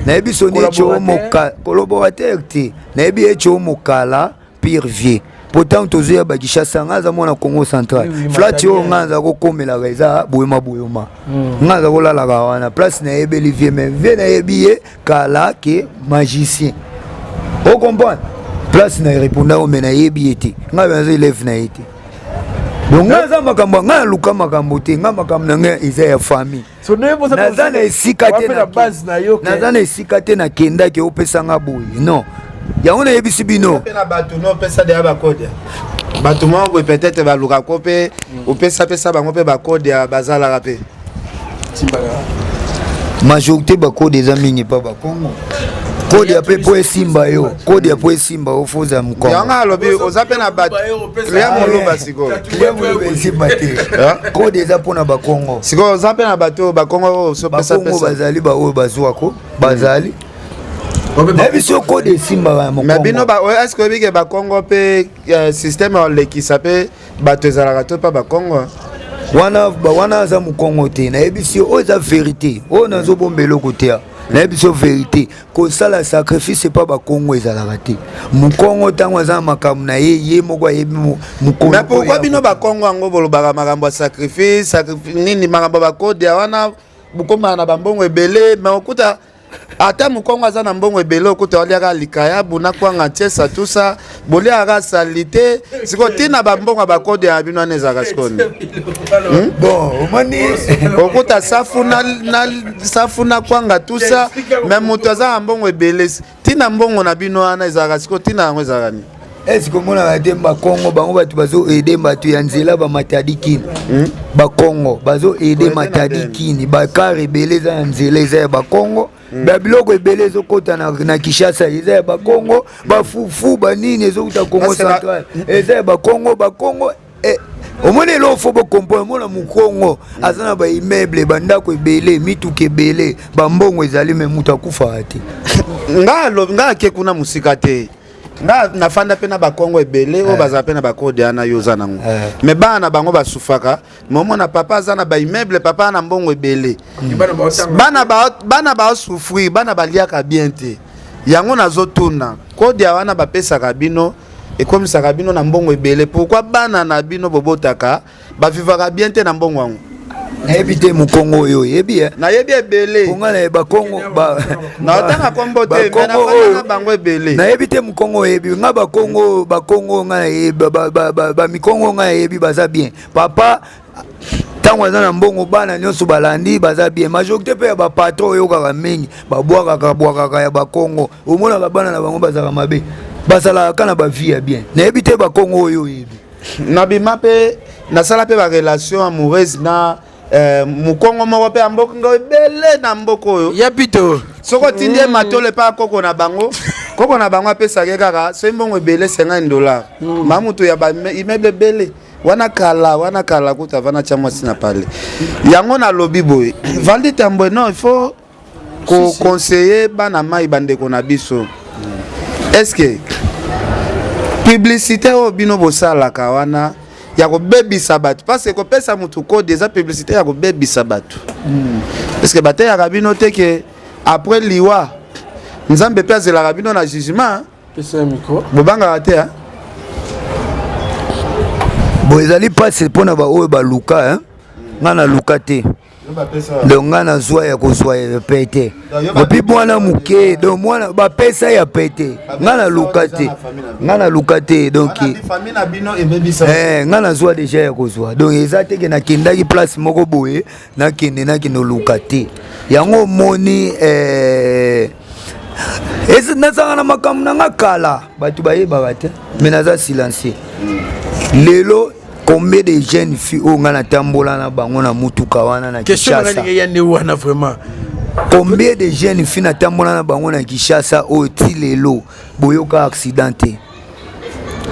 S2: nayebi Soni Echo Mokala, collaborateur te. Nayebi Echo Mokala pire vie. Po ntango tozoya ba Kinshasa, ngai aza mwana Congo central. Flat oyo ngai aza kokomelaka eza boyoma boyoma. Ngai aza kolalaka wana place nayebeli vie, mais vie nayebi ye kala ke magicien. O comprendre? Place na répondre mais nayebi ye te. Ngai aza élève na ye te. Donc ngai aza makambo, ngai aluka makambo te, ngai makambo na ngai eza ya famille. Naza na esika te, naza na esika te nakendaki opesanga boye, non, yango nayebisi bino.
S3: Na bato no opesa deya bakode, bato moko boye peut-être balukako mpe opesapesa bango mpe bakode ya bazalaka mpe.
S2: Majorité bakode eza mingi mpa Bakongo. Kode ya mpe po esimba yo, kode ya po esimba yo, foza mokongo.
S3: Yango alobi oza mpe na bato client moloba sikoyo.
S2: Client moloba esimba te, kode eza mpona Bakongo.
S3: Sikoyo oza mpe na bato Bakongo oyo
S2: osopesapesa. Bazali baoyo bazwako, bazali nayebi so kode esimbaka ya
S3: mokongo. Mais bino est ce que oyebi ke Bakongo mpe système ya olekisa mpe bato ezalaka to mpa Bakongo?
S2: Wana wana aza mokongo te. Nayebisi yo, oyo eza vérité, oyo nazobomba eloko te. Nayebi so vérité, kosala sacrifice epa Bakongo ezalaka te. Mokongo ntango aza na makambo na ye, ye moko ayebi
S3: mokolo. Mais pourquoi bino Bakongo yango bolobaka makambo ya sacrifice nini, makambo ya bakode ya wana, bokomaka na bambongo ebele, mais okuta ata mokongo aza na mbongo ebele, okuta oliaka likayabu na kwanga tiesa tusa, boliaka sali te. Sikoyo ntina bambongo ya bakode ya bino wana ezalaka sikoyo nini?
S2: Bon, omoni,
S3: okuta safu na safu na kwanga tusa, mais moto aza na mbongo ebele, ntina mbongo na bino wana ezalaka sikoyo, ntina yango ezalaka nini?
S2: Est-ce omonaka te Bakongo bango bato bazo aider bato ya nzela, bamatadi kini? Bakongo bazo aider Matadi kini, bacar ebele eza na nzela eza ya Bakongo. Babiloko ebele ezokɔta na Kinshasa eza ya Bakongo, bafufu banini ezouta Congo central eza ya Bakongo. Bakongo omoni eloko fo bocomprendre, omona mokongo aza na baimmeuble, bandako ebele, mituka ebele, bambongo ezali, mais moto akufaka te.
S3: Nga ake kuna mosika te, nga nafanda mpe na Bakongo ebele oyo bazala mpe na bakode wana yo oza nango, mais bana na bango basufaka. Mais omona papa aza na baimmeuble, papa aza na mbongo ebele, bana baosouffrir, bana baliaka bien te. Yango nazotuna, kode ya wana bapesaka bino ekomisaka bino na mbongo ebele, pourquoi bana na bino bobotaka bavivaka bien te na mbongo yango?
S2: Nayebi te mokongo oyo oyebi.
S3: Nayebi ebele.
S2: Konga na Bakongo.
S3: Naotanga kombo te, mais nafanda na bango ebele.
S2: Nayebi te mokongo oyebi. Nga Bakongo, Bakongo nga nayebi, bamikongo nga nayebi baza bien. Papa ntango aza na mbongo, bana nyonso balandi, baza bien. Majorité mpe ya bapatron oyokaka mingi babwakaka bwakaka ya Bakongo, omonaka bana na bango bazalaka mabe, bazalaka kaka na bavie ya bien. Nayebi te Bakongo oyo oyebi.
S3: Nabima mpe nasala mpe barelation amoureuse na mokongo moko mpe ya mboka ngo ebele na mboka oyo.
S1: Ya pito.
S3: Soki otindi ye matolo epa koko na bango, koko na bango apesaki kaka soki mbongo ebele 50 dollar. Ma moto ya baimmeuble ebele wana kala wana kala kuta avana tia mwasi na pale. Yango nalobi boye, Valdi Tambwe, non, il faut koconseiller bana mai, bandeko na biso. Est ce que publicité oyo bino bosalaka wana ya kobebisa bato, parce que kopesa motu code eza publicité ya kobebisa bato, est ce que bateyaka bino te ke après liwa Nzambe mpe azelaka bino na jugement?
S1: Pesa micro.
S3: Bobangaka te, hein?
S2: Bon, ezali mpasi mpona baoyo baluka, nga naluka te. Donc nga nazwa ya kozwa ya pete epuis mwana moke, donc mwana bapesa ya pete. Nga naluka te, nga naluka te. Donc nga nazwa déjà ya kozwa. Donc eza teke nakendaki place moko boye, nakende oluka te. Yango omoni, nazalaka na makambo na nga kala, bato bayebaka te, mais naza silencieux. Lelo combien de jeunes filles oyo nga natambola na bango na mutuka wana na Kinshasa?
S1: Wana vraiment.
S2: Combien de jeunes filles natambola na bango na Kinshasa oyo ti lelo boyoka accident te?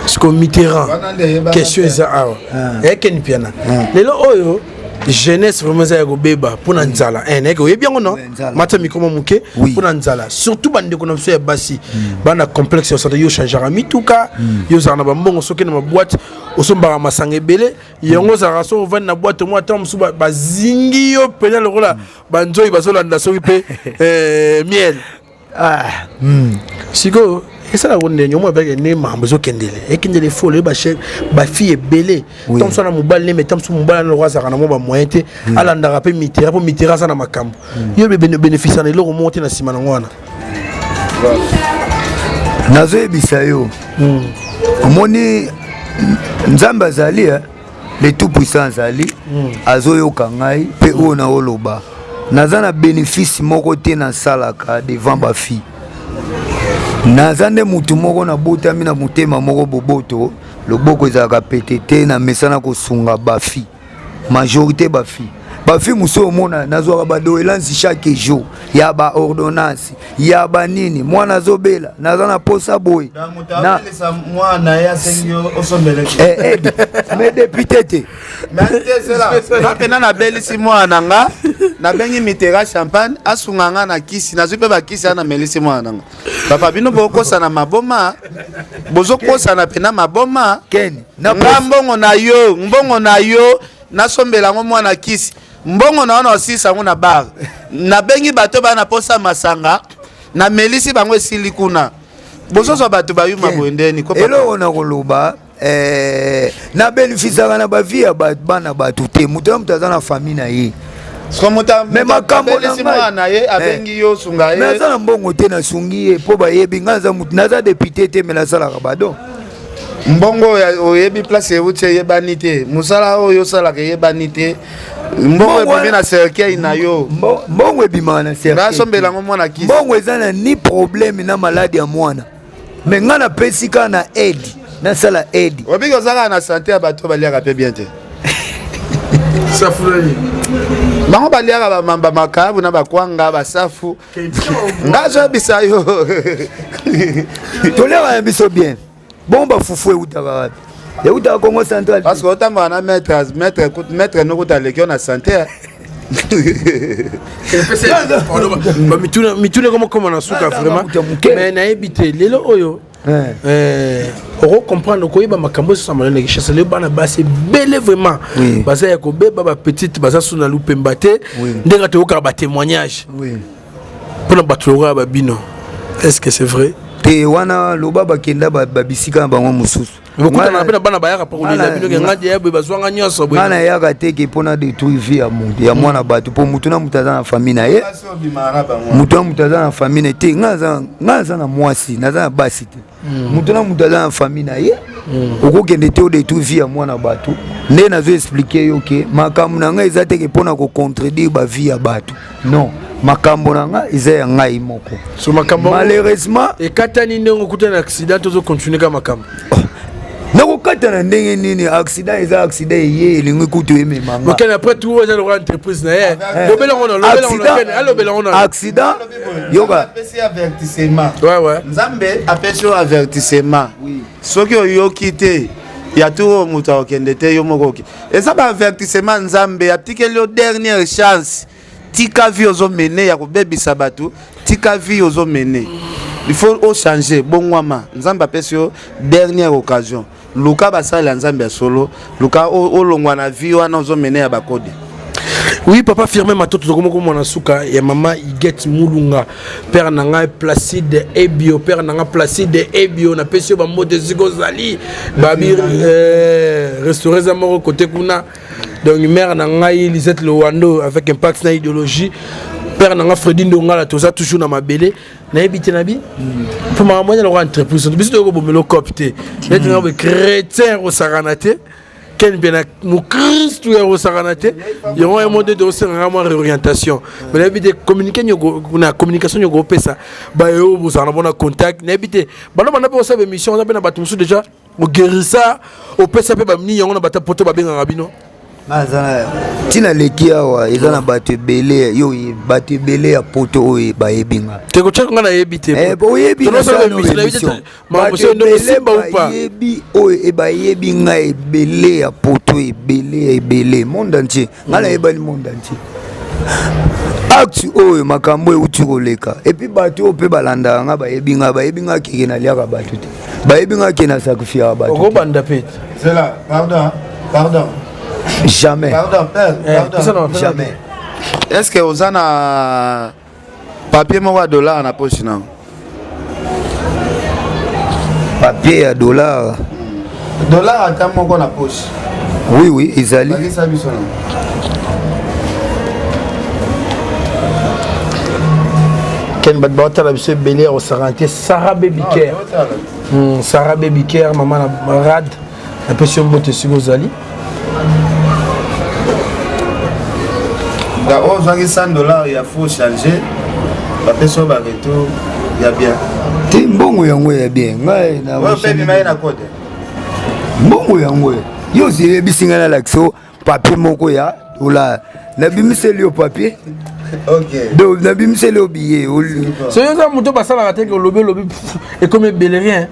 S1: Siko Mitterrand, question eza awa, eyakeni piana. Lelo oyo jeunesse vraiment eza ya kobeba mpona nzala. Nayeke oyebi yango, no mata mikro moke, mpona nzala, surtout bandeko na biso ya basi, bana complexe ya santé. Yo changeaka mituka, yo ozalaka na bambongo, soki na baboite osombaka masanga ebele, yango ozalaka so ovandi na boite mwa ata mosusu bazingi yo mpena lokola banzoi bazolanda soki mpe miel. Sikoyo Esalaka ndenge omoi abeke nde makambo ezokendele ekendele folo ye bafille ebele ntango mosusu na mobali ne me ntango mosusu mobali ana lokola azalaka na mwa bamoyen te hmm. alandaka mpe mitera mpo mitera aza na makambo hmm. yo bénéfice na eloko moko te na nsima nango wana
S2: nazoyebisa yo hmm. omoni nzambe azali eh? le tout puissant azali azoyoka ngai mpe oyo naoloba naza na bénéfice moko te nasalaka devant bafille naza nde motu moko nabotami na motema moko boboto loboko ezalaka pete te na mesana kosunga bafi majorité bafi bafi mosusu omona nazwaka badoelance chaque jour ya baordonnance ya banini mwana azobela naza na posa boye eh, eh, mais député te
S3: nga mpena nabelisi mwana na nga nabengi mitera champagne asunga nga na kisi nazwi mpe bakisi ana namelisi mwana na nga papa bino bokosana maboma bozokosana mpena maboma nga mbongo na yo mbongo na yo nasombela yango mwana kisi mbongo na wana osilisa yango na bar nabengi bato bana posa masanga namelisi bango esili kuna bozozwa bato bayuma boye ndeni
S2: eloko na koloba eh, na benefisaka na bavie ya bana bato te moto ya moto aza na famille na ye
S3: me makambo na ye eh. abengi yo osunga ye
S2: aza na mbongo te nasungi ye mpo bayebi ngai naza moto naza depute te me nasalaka badon
S3: mbongo oyebi place euti eyebani te mosala oyo osalaka eyebani te mbongo ebimi na cercueil na yo
S2: mbongo ebimaka na cercueil
S3: asombela yango mwana kisi
S2: mbongo eza na ni problème na maladi ya mwana me ngai napesi kaka na aide nasala aide
S3: obiki oza kaka na sante ya bato baliaka mpe bien te
S1: safulani
S3: bango baliaka bamamba makayabu na bakwanga basafu nga azoyebisa yo
S2: toliaka ya biso bien bongo bafufu eutaka wapi eutaka congo central
S3: parce que otambola na maître maître maître nokuta aleki yo na santé
S1: mituna ekomokoma na suka vraiment mais nayebi te lelo oyo eh. Eh, okocomprendre okoyeba makambo esosama na kinshasa lelo bana basi ebele vraiment baza ya kobeba bapetite baza so na lupemba te ndenge toyokaka batémoignage mpona bato lokola babino est ce que c'est vrai
S2: te wana loba bakenda babisika na bango mosusu
S1: bokutana mpe na bana bayaka mpo kolela bino ke ngai ya boye bazwanga nyonso
S2: boye ngai nayaka te ke mpo na détruire vie ya moto ya mwana bato mpo moto na moto aza na famille na ye moto na moto aza na famille na ye te ngai naza na mwasi naza na basi te hmm. moto na moto aza na famille na ye hmm. okokende te odétruire vie ya mwana bato nde nazo explike yo ke makambo na ngai eza te ke mpo na kocontredire bavie ya bato non makambo na nga eza ya ngai moko
S1: so makambo
S2: malheureusement
S1: ekatani ndenge okutani na accident tozo continue ka makambo
S2: oh. nakokata na ndenge nini accident eza accident eye elingi kutu ememanga
S1: okende après tout eza lokola entreprise na ye eh. lobela ngo na lobela ngo na alobela ngo na
S2: accident yoka
S3: apesi avertissement ouais ouais nzambe apesi yo avertissement soki oyoki te ya tour oyo moto akokende te yo moko oke eza ba avertissement nzambe atikeli yo dernière chance tika vie ozo mene ya kobebisa bato tika vie ozo mene il faut ochanger bongwama nzambe apesi yo dernière occasion luka basali ya nzambe ya solo luka olongwa na vie wana ozo mene ya bakode
S1: Oui, papa Firmin Matoto, tokomo komona suka ya mama Iget Mulunga, père na ngai Placide Ebio, père na ngai Placide Ebio, na pesi yo ba mbote esika ozali, babi euh, restauré za moko côté kuna. Donc mère na ngai Lisette Lowando avec impact na idéologie, père na ngai Freddy Ndongala toza toujours na mabele, nayebi te nabi mpo makambo wana lokola entreprise biso toyoko bomelo cope te neti nga boye chrétien kosakana te ken mpe na mokristu ya kosakana te yango ye mo nde tosengaka mwa réorientation mais nayebi te communique na communication nyoko opesa bayo bozala na bona contact nayebi te bano banda mpe kosala émission oza mpe na bato mosusu déjà ogerisa opesa mpe banini yango na bato poto babengaka bino
S2: aza ntina leki awa eza na bato ebele yo bato ebele ya poto oyo bayebi nga
S1: te kotyaka nga nayebi te
S2: eh, oyebi bayebi oyo bayebi nga ebele ya poto ebele ya ebele monde entier nga nayebani monde entier acte oyo makambo euti koleka epuis bato oyo mpe balandaka nga bayebi nga bayebi nga keke naliaka bato te bayebi nga ke na sacrifiaka bato
S1: okobanda mpe
S3: zela pardon pardon
S2: jamais
S3: pardon père eh,
S2: pardon jamais
S3: est ce que oza na papier moko ya dollar na poche na?
S2: Papier ya dollar.
S3: Dollar ata moko na poche.
S2: Oui oui, ezali.
S3: Bakisa biso na.
S1: Ken bato baotala biso ebele ya kosakana te Sarah Baby Care. Sarah Baby Care, mama na rad napesi yo mbote esika ozali.
S3: Da oyo ozwaki 100 dollars ya faux charge bapesi yo ba retour ya bien.
S2: Te mbongo yango ya bien ngai
S3: na oyo mpe ebima ye na code.
S2: Mbongo yango yo oyebisi ngai nalakisa yo papier moko ya dollar nabimiseli yo papier.
S3: Okay.
S2: Donc nabimiseli yo billet.
S1: Soki oza moto basalaka te olobi olobi ekomi ebele rien.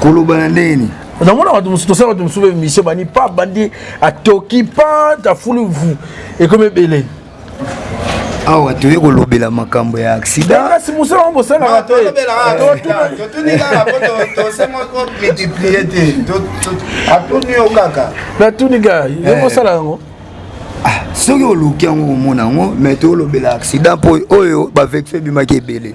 S2: Koloba na ndenge nini?
S1: Namona bato mosusu tosala bato mosusu émission bani pa bandi atoki pa tafuli vu ekomi ebele.
S2: Awa toye kolobela makambo ya accident.
S1: Kasi mosala yango bosalaka te.
S3: Totuni kaka po tosengo multiplier te. Atuni yo kaka.
S1: Natuni kaka yo bosala yango.
S2: Soki oluki yango komona yango mais tolobela accident mpo oyo bavecteur ebimaki ebele.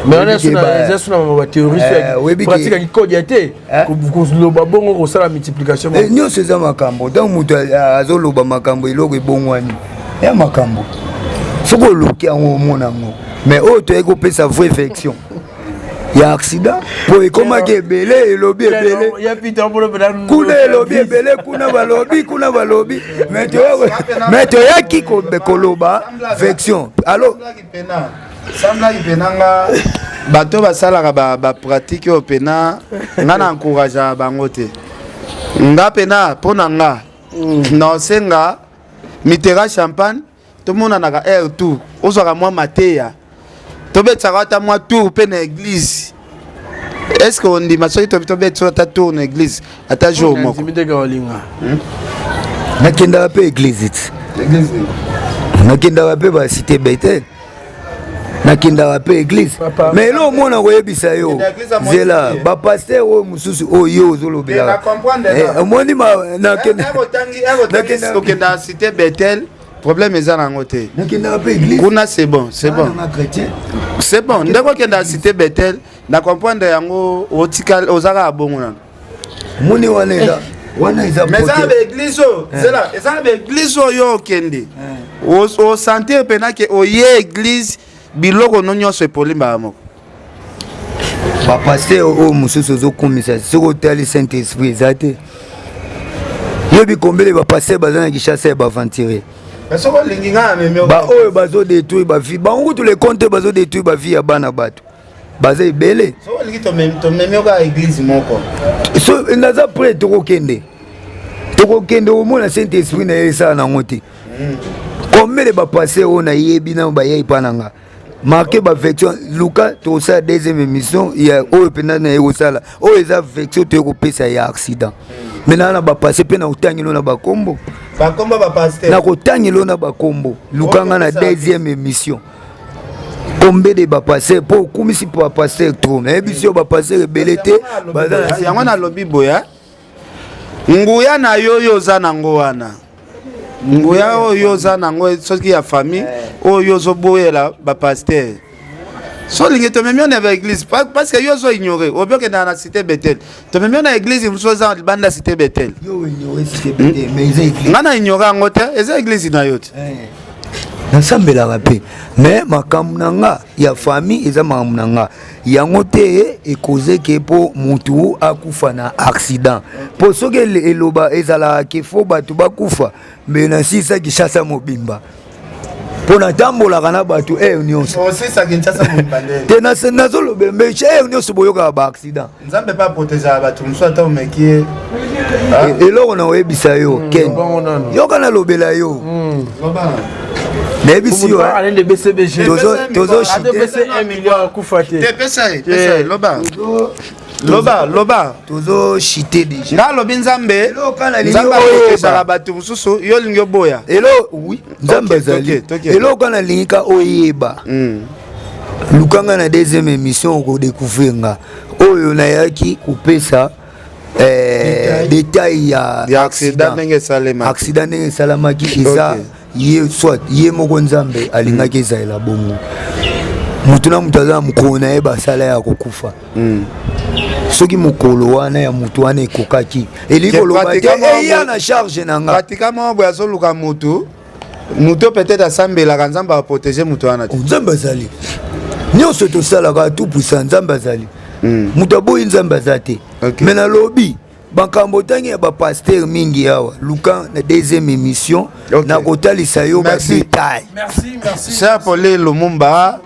S1: Mais wana eza suna bathéorie pratique ya kikodia te koloba bongo kosala multiplication
S2: nyonso eza makambo. Ntango moto azoloba makambo eloko ebongwani ya makambo soki oluki yango omona yango mais oyo toyei kopesa vraie version ya accident po ekomaki ebele elobi ebele kuna elobi ebele kuna balobi kuna balobi mais toyaki koloba version allo
S3: samblaki mpena nga bato basalaka bapratique oyo mpena nga na encourageaka bango te. Nga mpena mpo na nga na osenga mitera champagne tomonanaka air tour ozwaka mwa mateya tobetisaka ata mwa tour mpe na église. Est-ce que ondima soki tobetisa ata tour na église ata jour moko?
S2: Nakendaka mpe église ti nakendaka mpe bacité Bethel nakendaka mpe église mais elo omona koyebisa yo zela bapaster oyo mosusu oyo yo ozolobelaka omoni
S3: okendaka cité Bethel problème eza nango te
S2: nakendaka mpe église
S3: kuna c'est bon c'est bon c'est bon ndeko okendaka cité Bethel na comprendre yango otika ozaka bongo nano
S2: moni wana eza wana eza
S3: mais eza ba église oyo zela eza ba église oyo okende osentir mpena ke oye église biloko no nyonso epoli mbala moko.
S2: Bapaster oyo mosusu ozokumisa soki otali Saint Esprit eza te. Yobi kombele bapaster baza na Kinshasa ya baaventurier baoyo bazodétruire bavie bango kutu le compte bazodétruire bavie ya bana bato baza ebele. Naza prêt tokokende tokokende omona Saint Esprit na ye esala nango te. Combien de bapaster oyo nayebi nano bayei mpa na nga marke baversion luka tosala deuxième émission ya oyo mpenza naye kosala oyo eza version toye kopesa ya accident. Mais naa na bapaster mpe na kotangelo na bakombo na kotangelo na bakombo lukanga na deuxième émission. Combien de bapaster mpo okumisi bapaster trop nayebi si yo bapaster ebele te.
S3: Yango nalobi boya nguya na yo oyo oza nango wana nguya oyo oza nango soki ya famille oyo ozoboyela bapaster so olingi tomemi yo na baeglise parce que yo ozo ignore obi okendaka na cité Bethel tomemi yo na église mosusu oza libanda cité Bethel. Nga na ignore yango te eza église na yo te.
S2: Nasambelaka mpe mais makambo na nga ya famille eza makambo na nga yango te ekozeke mpo mutu akufa na accident mpo soki eloba ezalaka ke fo bato bakufa mbe nasisa Kinshasa mobimba mpo natambolaka na bato heure nyonso te nazolobela mbe heure nyonso boyokaka ba accident.
S3: Nzambe mpe aprotegeaka bato mosusu ata omeki ye.
S2: Eloko na oyebisa yo ken yoka nalobela yo nayebisi yo
S3: Loba loba
S2: tozochite déjà.
S3: Nga alobi nzambe nzambe aprotegeaka bato mosusu yo olingi oboya.
S2: Elo oui nzambe azali eloko wana nalingi ka oyeba lukanga na deuxième émission okodécouvrir nga oyo nayaki kopesa détail ya
S3: accident ndenge esalemaki.
S2: Accident ndenge esalamaki eza ye soit ye moko nzambe alingaki ezalela bongo. Moto na moto aza na mokolo na ye basala ya kokufa. Soki mokolo wana ya moto wana ekokaki, elingi koloba te eya na charge na nga.
S3: Pratiquement boye azoluka motu, moto peut-être asambelaka, Nzambe aprotege moto wana te.
S2: Oh, Nzambe azali, nyonso tosalaka tout puissant, Nzambe azali. Moto aboyi Nzambe aza te. Mais nalobi makambo ntangi ya bapasteur mingi awa, luka na deuxième émission nakotalisa yo badetail.
S1: Merci, merci.
S3: Cher Pauline Lumumba,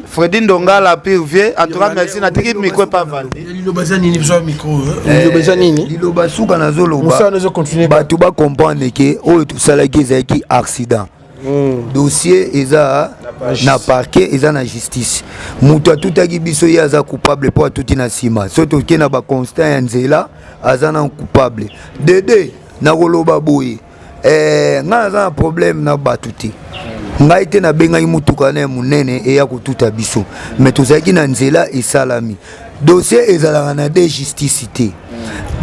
S3: Freddy Ndongala, pire vieux, en tout cas merci, natiki micro pas Valdi.
S1: Liloba eza nini? Biso micro, liloba eza nini?
S2: Liloba suka nazoloba,
S1: Mosala ezocontinue.
S2: Bato bacomprendre ke oyo tosalaki ezalaki accident. Dossier eza na parquet, eza na justice. Moto atutaki biso, ye aza coupable mpo atuti na nsima. So toke na baconstat ya nzela, aza na coupable. Dede nakoloba boye, eh, ngai naza na problème na bato te. Ngai te nabengaki motuka na ya monene eya kotuta biso, mais tozalaki na nzela esalami. Dossier ezalaka na de justice te.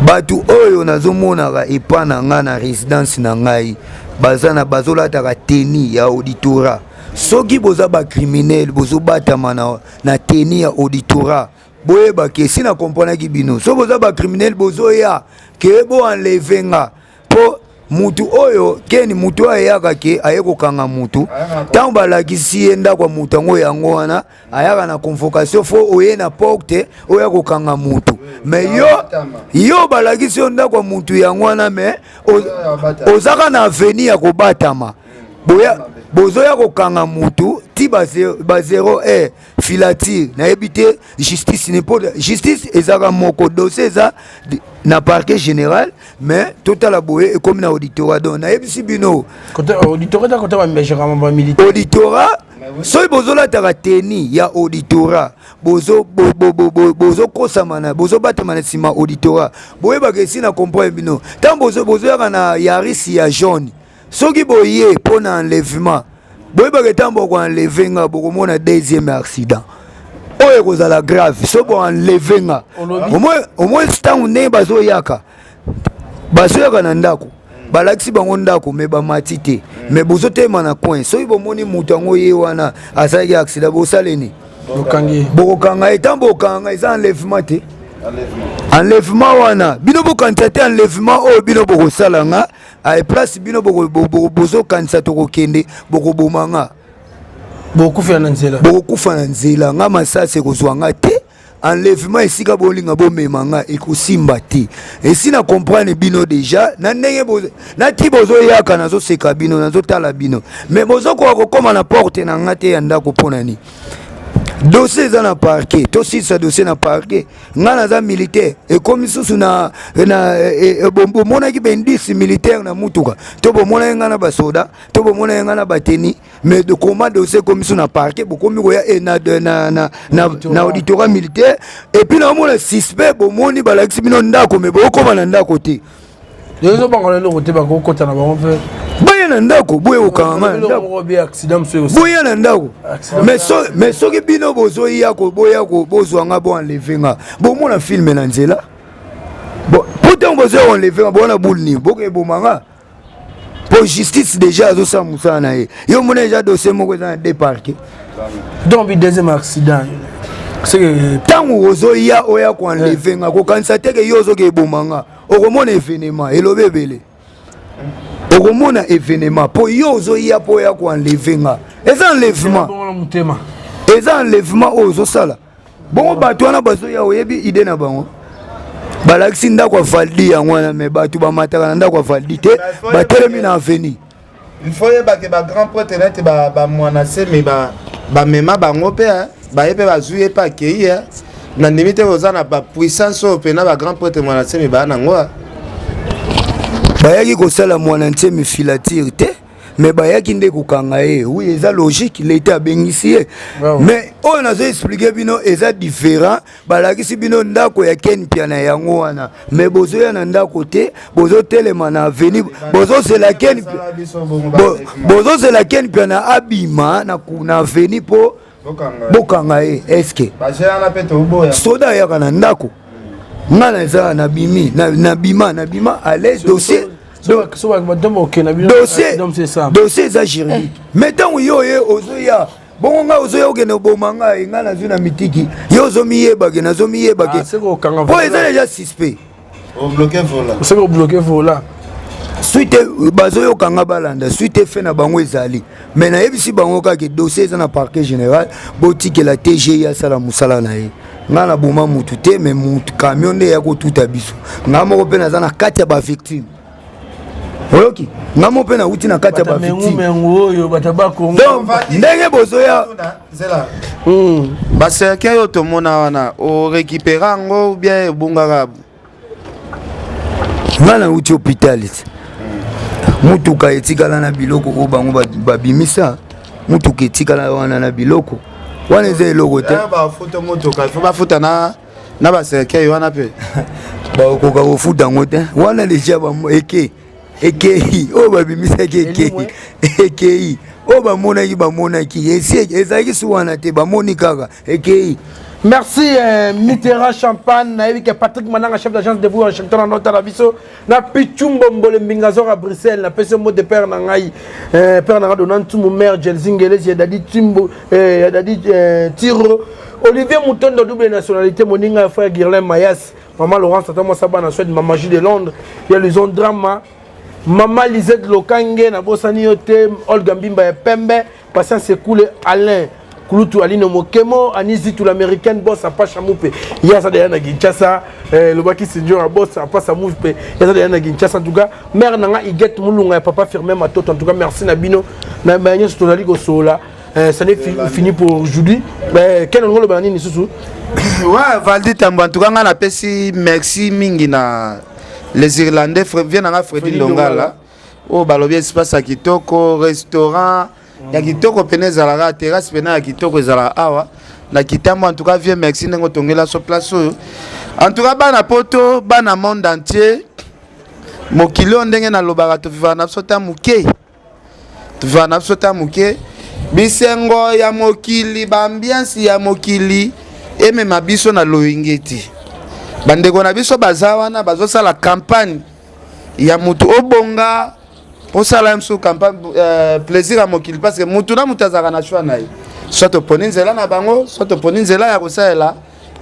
S2: Bato oyo nazomonaka epa na ngai na résidence na ngai, baza na bazolataka tenue ya auditorat. Soki boza bacriminel, bozobatama na tenue ya auditorat, boyebaki esi na komprenaki bino. Soki boza bacriminel, bozoya ke boenleve nga, mpo mutu oyo keni, mutu oyo ayaka ke aye kokanga mutu, ntango balakisi ye ndako ya mutu yango, yango wana ayaka na convocation. Fo oye na porte oyo akokanga mutu, mais yo, yo balakisi yo ndako ya mutu yango wana, mais ozaka na avenue ya kobatama. Boya, bozoya kokanga mutu ti ba 0 heure, filature nayebi te. Justice, n'importe, justice ezaka moko. Dossier eza na parquet général, mais totala boye ekomi na auditorat. Donc nayebisi bino,
S1: Auditorat eza kota bamilitaire.
S2: Auditorat, soki bozolataka tenue ya auditorat, bozokosama na bozobatama na nsima auditorat, boyebaka esi na comprendre bino. Ntango bozoyaka na Yaris ya jaune, soki boye mpo na enlèvement, boyebaka ntango bokoenleve nga, bokomona deuxième accident oyo ekozala grave. So boenleve nga, au moins ntango ndenge bazoyaka, bazoyaka na ndako, balakisi bango ndako, me bamati te, me bozotema na coin. Soki bomoni moto yango ye wana asalaki accident, bosaleni bokokanga ye. Ntango bokanga, eza enlèvement te. Enlèvement wana bino bokanisa te. Enlèvement oyo bino bokosala nga place bino bozokanisa tokokende, bokoboma nga.
S1: Bokufela na nzela.
S2: Bokokufa na nzela. Nga masasi ekozwa nga te. Enlèvement esika bolinga bomema nga ekosimba te. Esi na comprendre bino déjà na ndenge nati bozoyaka. Nazoseka bino, nazotala bino, mais bozokoka kokóma na porte na nga te ya ndako. Mpo na nini? Dossier eza na parquet, tosilisa dossier na parquet. Nga naza militaire, ekomi susu na bomonaki baindice militaire na mutuka to bomonaki nga na basoda to bomonaki nga na batenue. Mais de comment dossier ekomi so na parquet, bokomi koya e na auditorat militaire? Et puis naomona suspect, bomoni balakisi bino ndako, mais bokóma na ndako te.
S1: Ezobanga eloko te, bakokota na bango mpe.
S2: Boya na ndako, boya kokanga nga na ndako, boya na ndako. Mais soki bino bozoya, boya bozwa nga, boenleve nga, bomona film na nzela. Po ntango bozoya koenleve nga, bona bule nini bokeboma nga? Po justice déjà azosala mosala na ye. Yo mona eza dossier moko eza na deux parquet.
S1: Donc bi deuxième accident.
S2: Ntango ozoya oya koenleve nga, kokanisa teke yo ozoka eboma nga, okomona événement elobi ebele, okomona événement. Mpo yo ozoya mpo oya koenleve nga, eza enlèvement, eza enlèvement oyo ozosala bongo. Bato wana bazoya, oyebi idée na bango, balakisi ndako ya Valdi yango wana, mais bato bamataka na ndako ya Valdi te, batelemi na avenue.
S3: Il faut yebake bagrand prêtre neti bamwana semi bamema bango mpe baye mpe bazwi ye mpe akei. Na ndimi te oza na bapuissance oyo mpena bagrand prêtre mwana semi baya nango.
S2: Bayaki kosala mwana nsemi filature te, mais bayaki nde kokanga ye. Oui, eza logique, leta abengisi ye. Mais oyo nazo explike bino eza différent. Balakisi bino ndako ya Ken Piana yango wana, mais bozoya na ndako te, bozotelema na avenue, bozozela Ken, bozozela Ken Piana abima na avenue mpo bokanga ye. Eske soda ayaka na ndako? Nga naza nabimi, nabima, nabima à l'aise. Dossier, dossier eza juridique. Mais ntango yo oye ozoya Bongo ngai ozoya okende oboma ngai, ngai nazwi na mitiki, yo ozomiyebake, nazomiyebake
S1: Ah,
S2: po eza deja suspect.
S1: Soki obloke vola.
S2: Suite bazoyoka nga, balanda suite fe na bango ezali. Mais nayebisi bango kaka dossier eza na parquet général, botikela TGI asala mosala na ye. Ngai naboma mutu te, mais mutu camion nde eya kotuta biso. Ngai moko mpe naza na kati ya bavictime, oyoki? Ngai moko mpe nauti na kati ya bavictime.
S1: Mengu oyo bato bakongo.
S2: Donc ndenge bozoya
S3: Bacercueil oyo tomona wana, orécupéra yango ou bien ebungaka?
S2: Ngai nauti hôpital ti mutuka etikala na biloko oyo bango babimisa. Mutuka etikala wana na biloko wana, eza eloko te.
S3: Bafuta motuka, ifo bafuta na bacercueil wana mpe.
S2: Bakokoka kofuta yango te. Wana deja eke ekei, oyo babimisaki ekei, ekei oyo bamonaki, bamonaki esi ezalaki su wana te, bamoni kaka ekei.
S1: Merci Mitterrand Champagne, nayebi ke Patrick Mananga, chef d'agence de vous Washington, na nota na biso na Pichu Mbombole Mbingazor à Bruxelles, na pesi mot de père na ngai, père na nga Donald Ntumbu, maire Jelzingelezi ya Dadi Timbo, ya Dadi Tiro, Olivier Mutondo, double nationalité, moninga ya frère Guirlin Mayas, maman Laurence ata mwasa bana Suède, maman Jules de Londres, ya Lison Drama, maman Lisette Lokange, nabosani yo te, Olga Mbimba ya Pembe, Patience Ekule, Alain Kulutu, Aline Mokemo, Anizitu l'américaine, boss Apacha Moupe, ye aza deya na Kinshasa, lobaki Sinjora, boss Apasa Moupe, ye aza deya na Kinshasa. En tout cas, mère na nga Iget Mulunga ya papa Firmin Matoto, en tout cas merci na bino na ba nyonso tozali kosolola. Ça n'est fini pour aujourd'hui. Mais quel ngolo ba nini susu?
S3: Ouais, Valdi Tambo, en tout cas nga napesi merci mingi na les Irlandais, vie na nga Fredi Ndongala oyo balobi espace ya kitoko, restaurant ya kitoko pene ezalaka, terrasse pene ya kitoko ezalaka awa na Kitambo. En tout cas vieux, merci ndenge otongela so place oyo. En tout cas bana poto, bana monde entier, mokili oyo ndenge nalobaka, tovivaka na biso ta moke, tovivaka na biso ta moke. Bisengo ya mokili, baambiance ya mokili emema biso na loyenge te. Bandeko na biso baza wana bazosala campagne ya motu obonga, osala ye mosusu campagne, plaisir ya mokili, parce que mutu na mutu azalaka na choix na ye. Soit oponi nzela na bango, soit oponi nzela ya kosalela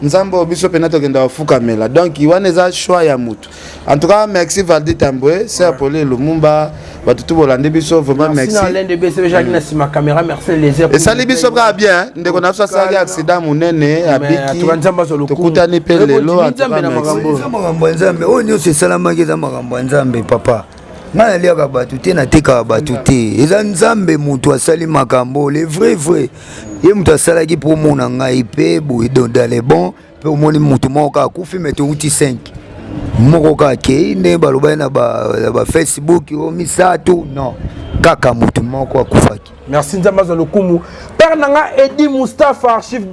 S3: Nzambe oyo biso mpena tokenda kofukamela. Donc wana eza choix ya mutu. En tout cas merci Valdi Tambwe, ser Poli Lumumba, bato tu bolandi biso, vraiment merci.
S1: Na Alain de BCB na nsima caméra, merci les.
S3: Esali biso kaka bien. Ndeko na biso asalaki accident monene, abiki, tokutani mpe lelo.
S2: Eza makambo ya Nzambe. Oyo nyonso esalamaki eza makambo ya Nzambe, papa. Ngai naliaka bato te, natekaka bato te. Eza Nzambe moto asali makambo, le vrai vrai, ye moto asalaki mpo omona ngai mpe boye dans les bons. Mpe omoni moto moko kaka akufi, mais touti 5, moko kaka akei. Ndenge balobaki na bafacebook o misato, non, kaka moto moko akufaki.
S1: Merci, Nzambe azwa lokumu. Père na nga Edi Mustapha, archive,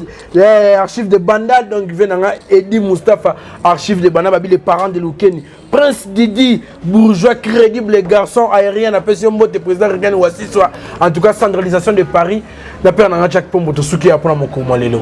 S1: archive de Bandal. Donc ve na nga Edi Mustapha, archive de Bandal, babi les parents de Lukeni, Prince Didi, bourgeois crédible, garçon aérien, napesi yo mbote, président Regan Wasiswa. En tout cas, centralisation de Paris, na père na nga Jack Pombo, tosuki ya mpona mokolo mwa lelo.